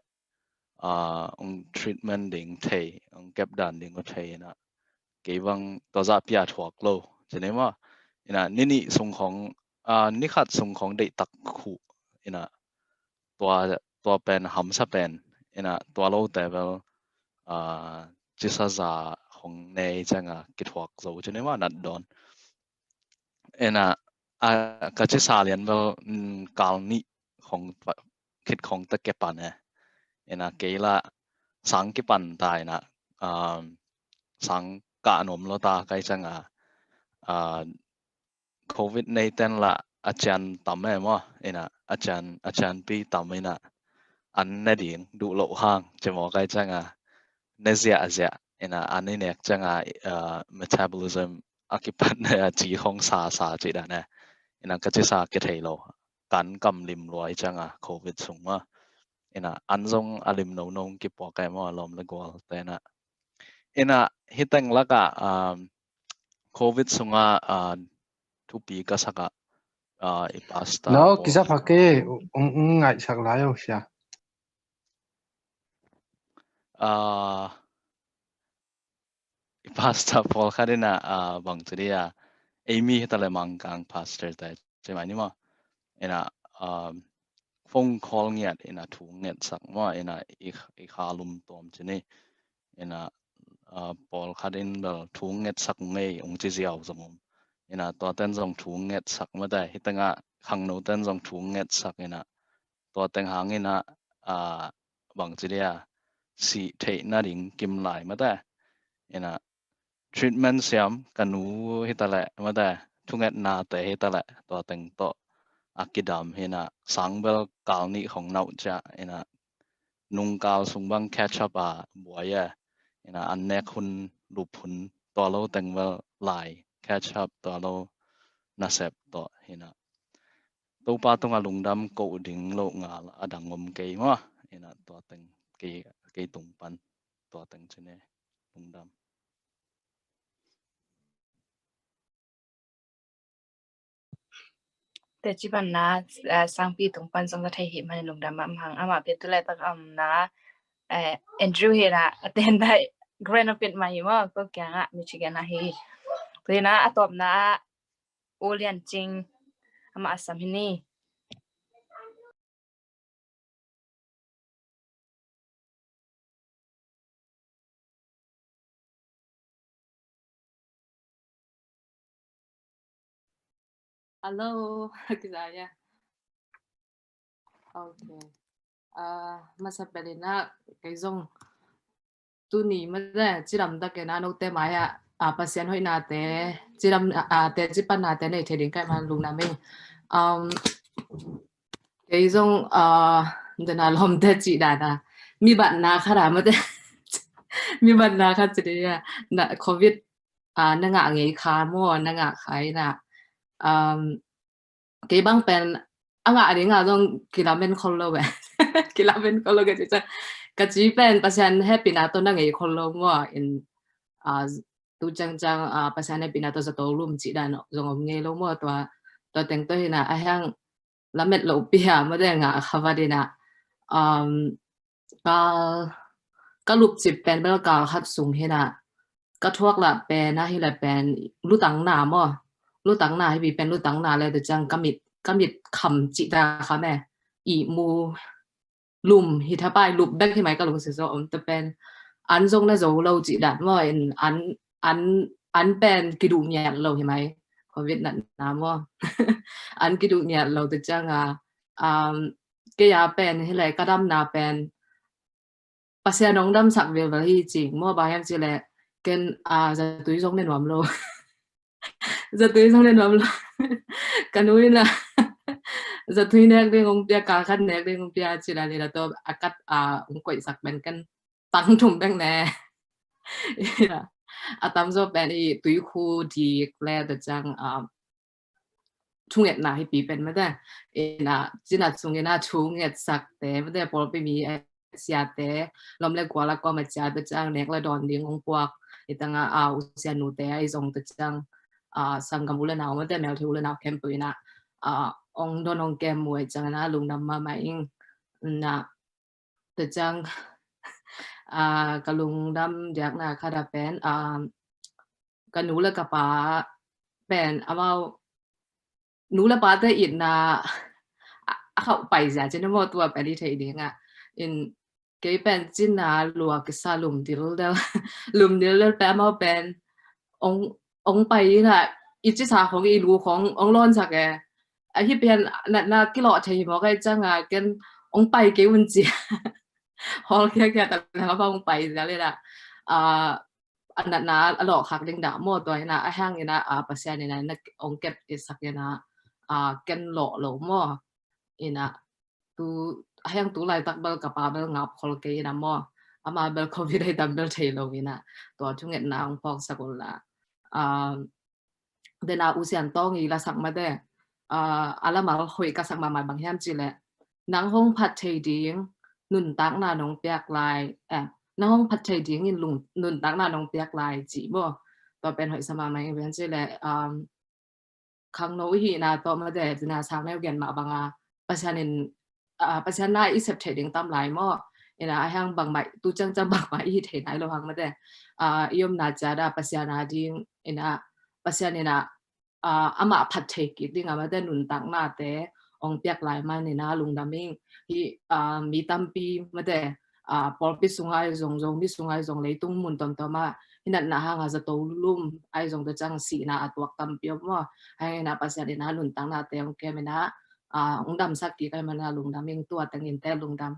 ah, ung treatment ding thei, ung kep dan ding uh thei ina. Kei bang tua zah pia thuak lo. Ci ni maw. Ina, ni nih sung khong, ah, ni khat sung khong deih tak khuh. Ina, tua, tua pen hamsa pen. Ina, tua lo te bel, ah, cisa za khong nei cang a kithuak zo. Ci ni maw nat dawn. Ina, a, ka cisa lian bel, mm, kal nih khong khit khong ta kipan e. Ina kei lah sang kipan ta ina, um, sang kah nuam lo ta kai cang a, uh, covid nei ten lah a cian tam e maw. Ina a cian, a cianpi tam ina an ne ding duh loh hang ci maw kai cang a ne ziahziah. Ina an i nek cang a, uh, metabolism a kipan a ci hong sasa ci dan e. Ina ka cisa kithei lo. Kan kam lim lua hi cianga Covid sung ma. Ina an zong a lim nono kipuak e maw, lawm le gual te ina. Ina hiteng laka, um, Covid sunga, uh, thupi ka saka, uh, i pastor. No, Paul kisa phake, ung, ung ngai sak lai o sia. Uh, i pastor Paul khat ina, uh, bang tu dia. Amy hitale Mangkang pastor te. Cimai ni ma. Ina, um, phone call ngiat ina thu ngetsak ma ina i, i kha lum tom cini. Ina, uh, Paul khat in bel thu ngetsak ngei ung ci ziau zong um. Ina tua ten zong thu ngetsak mate. Hitanga khangno ten zong thu ngetsak ina. Tua teng hang ina, uh, bang ci dia si theihna ding kim lai mate. Ina treatment siam ka nu hitaleh mate, thungetnate hitaleh tua teng tawh a kidam hina sangbel kal nih khong nauh ciah ina nungkal sung bang catch up a buai e ina an nek hun lup hun tua lo teng bel lai catch up tua lo nasep tawh hina Topa tunga lungdam ko ding lo ngal a dang om kei maw ina tua teng kei, kei tung pan tua teng cine lungdam. Teci panna, eh, sangpi tung pan zong ka thei hi man lungdam am hang ama pe tu le tak am na, eh, Andrew hi na a ten dai Grand Rapids mai maw ko kianga Michigan a hi. Tu hi na a tawpna a U Lian Cing ama a sam hi ni. Hello, kizaya. Okay. Ah, masa pelina kei zong tuni mate cidam takena note maya, ah, Pasian hoihnate cidam, ah, te cipannate nei thei ding kai man lungna mei. Um, kei zong, ah, dena lawmte ci dana mi batna khat a mate mi batna khat ci dia na Covid, ah, na ngah ngei kha maw na ngah kha ina, um, kei bang pen a ngah ding a zong kilamen khol lo ve. Kilamen khol lo ka ci ciang ka ci pen Pasian hehpihna tawh na ngei khol lo maw in, ah, tu ciangciang, ah, Pasian hehpihna tawh zato lum ci dan zong om ngei lo maw tua, tua teng tawh hina a hiang lamet lo pia maw de ngah kha va dina, um, ka, ka lupcip pen bel kal khat sung hina ka thuak lah pen a hi le pen lutangna maw lutangna hi pi pen lutangna le tu ciang ka mit, ka mit kham ci ta kha me i mu lum hi thapai lup bek hi mai ka lung si zo om ta pen an zong na zo lo ci dat maw in an, an, an pen kiduh ngiat lo hi mai Covid natna maw an kiduh ngiat lo tu cianga, um, kei a pen hi le ka damna pen Pasian hong damsak vilvel hi cing maw bang hiam ci le ken, ah, zatui zong ne nuam lo. Zatui zong ne nuam lo. Ka nu ina zatui nek ding hong pia kal khat nek ding hong pia ci la ni la to a kat, ah, hong koihsak ben ken tang thum bek ne. A tam zo pen i tui khu dik le ta ciang, ah, thungetna hi pi pen mate ina cinat sung ina thunget sakte mate pawlpi mi siate lom le guala kawma ciate ciang nek le dawn ding hong puak i tanga a u sianute a i zong te ciang, a, sanggam u le nau mate melthi u le nau khempeuh ina, a, hong dawn hong kem muai ciang ina lungdam mahmah ing na te ciang, a, ka lungdam diakna khat a pen, a, ka nu le ka pa pen amau nu le pate itna a, a khauh pai zia cin a maw tua pen i theih dingah in kei pen cina lua kisa lum dildel lum dildel pe amau pen ong, ong pai ina i cisa khong i lu khong ong lawnsak e. Ahi pen natna kilawh thei hi mawk ai cianga ken ong pai kei un cia. Hawl khiakhia tak nang a bang pai zia le dah, a, a natna a lawhkhak ding dah maw tua ina a hang ina, a, Pasian ina na ong kep i sak ina, a, ken lawh lo maw ina tu a hang tu laitak bel ka pa bel ngap khol kei ina maw ama bel covid ai tam bel thei lo ina tua thungetna ong phawksak ul la, a, dena u sian tawng i lasak mate a, a lamal hoih ka sak mahmah bang hiam cih leh, nang hong phat thei ding nuntakna nong piak lai, eh, nang hong phat thei dingin lung, nuntakna nong piak lai cih maw. Tua pen hoih sa mahmah ing, bang hiam cih leh, um, khangno i hihna tawh mate, tua na sang neu gen mah banga Pasian in, ah, Pasian na i sep thei ding tam lai maw. Ina a hiang bangmah, tu ciangciang bangmah i hi thei nai lo hang mate. Ah, i omna ciat ah Pasian a ding, ina Pasian ina, ah, amah phat thei kik ding a mate nuntaknate ong piak lai man ina lungdam ing. Hi, ah, mi tampi mate, ah, pawlpi sungai zong, Zomi sungai zong, leitung mun tuamtuam ah hi natna hanga zato lum ai zong, tua ciang sihna a tuak tampi om maw. Hang ina Pasian ina nuntaknate ong kem ina, ah, ong damsak kik ai mana lungdam ing, tua teng inte lungdam.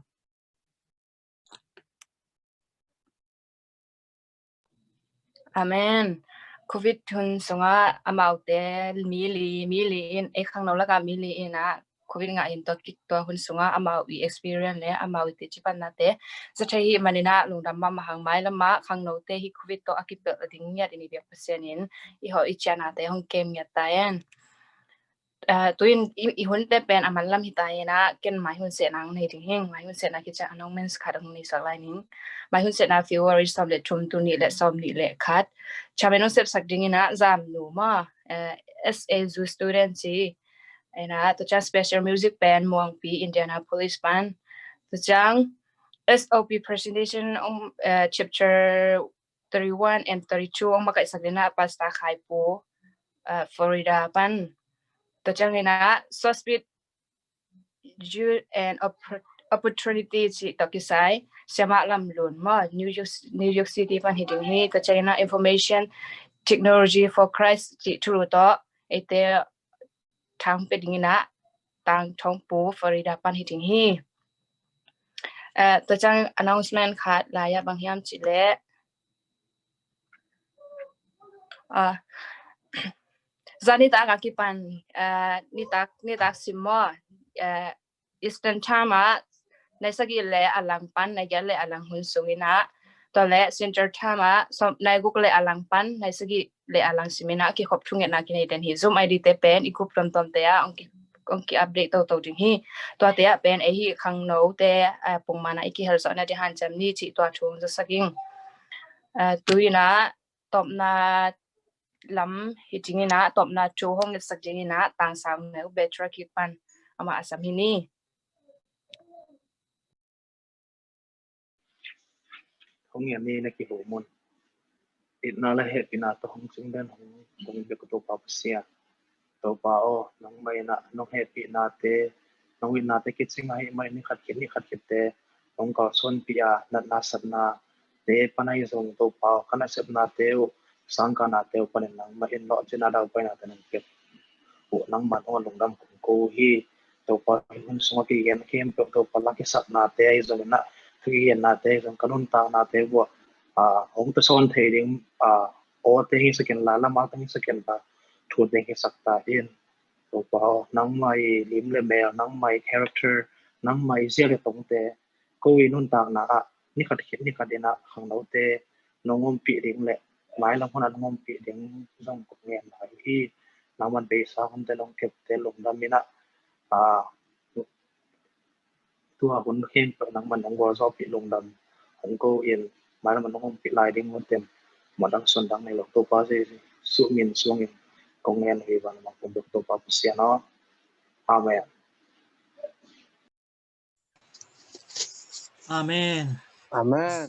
Amen. Covid hun sungah amaute mi li, mi li in, ei khangno lakah mi li in ah Covid ngah in tua kik tua hun sungah amau i experience le amau i teci pannate za thei hi maninah lungdam mahmah hang. Mailamah khangnote hi Covid tawh a kipelh ding ngiat in i biak Pasian in i hawh i cianate hong kem ngiat ta en. Ah, tuin i, i hunte pen a manlam hi ta inah ken mai hun sehna hong nei ding hing. Mai hun sehna kici announcements khat hong nei sak lai ning. Mai hun sehna February sawm le thum, tul nih le sawm nih le khat. Chairman hong sepsak ding inah Zamnu maw, eh, S A Zu student ci. Ina tua ciang special music pen Muangpi, Indianapolis pan. Tua ciang S O P presentation, um, eh, chapter thirty-one and thirty-two ong makaihsak ding inah Pastor Khaipu, uh, Florida pan. Tua ciang inah Sospit Youth and Oppor-, Opportunity cih tawh kisai Siamah Lam Lun maw, New York, New York City pan hi ding hi. Tua ciang inah Information Technology for Christ cih thulu tawh eite thang pe ding inah Tang Thong Pu, Florida pan hi ding hi. Eh, tua ciang announcement khat lai ah bang hiam cih leh, ah, zan nitak a kipan, eh, nitak, nitak sim maw, eh, Eastern Time ah nai sagih le a lang pan nai giat le a lang hun sung inah, tua le Central Time ah sawm, nai guk le a lang pan nai sagih le a lang sim inah kikhop thungetna kinei den hi. Zoom I D te pen i group tuamtuamte ah ong ki, ong ki update toto ding hi. Tuate ah pen ei hi khangnote, ah, pungmana i kihel zawhna ding hanciam ni cih tua thu ong zasak ing. Ah, tu inah tawpna lam hi ding inah, tawpna thu hong ngetsak ding inah Tang Sang Neu, Betra kik pan amah a sam hi ni. Hong ngen ni na kiho mun. Itna le hehpihna tawh hong cing den hong, hong bek Topa Pasian. Topa aw, nangmah inah nong hehpihnate, nong itnate kicing ahih manin ni khat khit ni khat khitte nong kalsuanpih a, natna satnate pan ahi zong Topa aw, ka nasepnate uh, sangkahnate uh panin nangmah in lawhcinna daupainate nong pia uh nangmah tungah lungdam kong ko hi. Topa, hun sungah kigen khempeuh Topa, la kisapnate ahi zong inah, thugennate ahi zong, ka nuntaknate uh ah, hong tasawn thei ding, ah, awte hisak inla, lama teng hisak inla, thute hisak ta in. Topa aw, nangmah i lim le mel, nangmah i character, nangmah i zia le tongte ko i nuntakna ah ni khat khit ni khat inah khangnote nong ompih ding le mailam hunah nong ompih ding zong kong ngen lai hi. Nangman beisa hunte nong kepte lungdam inah, ah, tua hun khempeuh nangman nong gualzawhpih lungdam hong ko in, mailam nong ompih lai ding hun tem, madang sundang nei lo Topa Jesu min suangin kong ngen hi. Van mang pum Topa Pasian aw. Amen. Amen. Amen.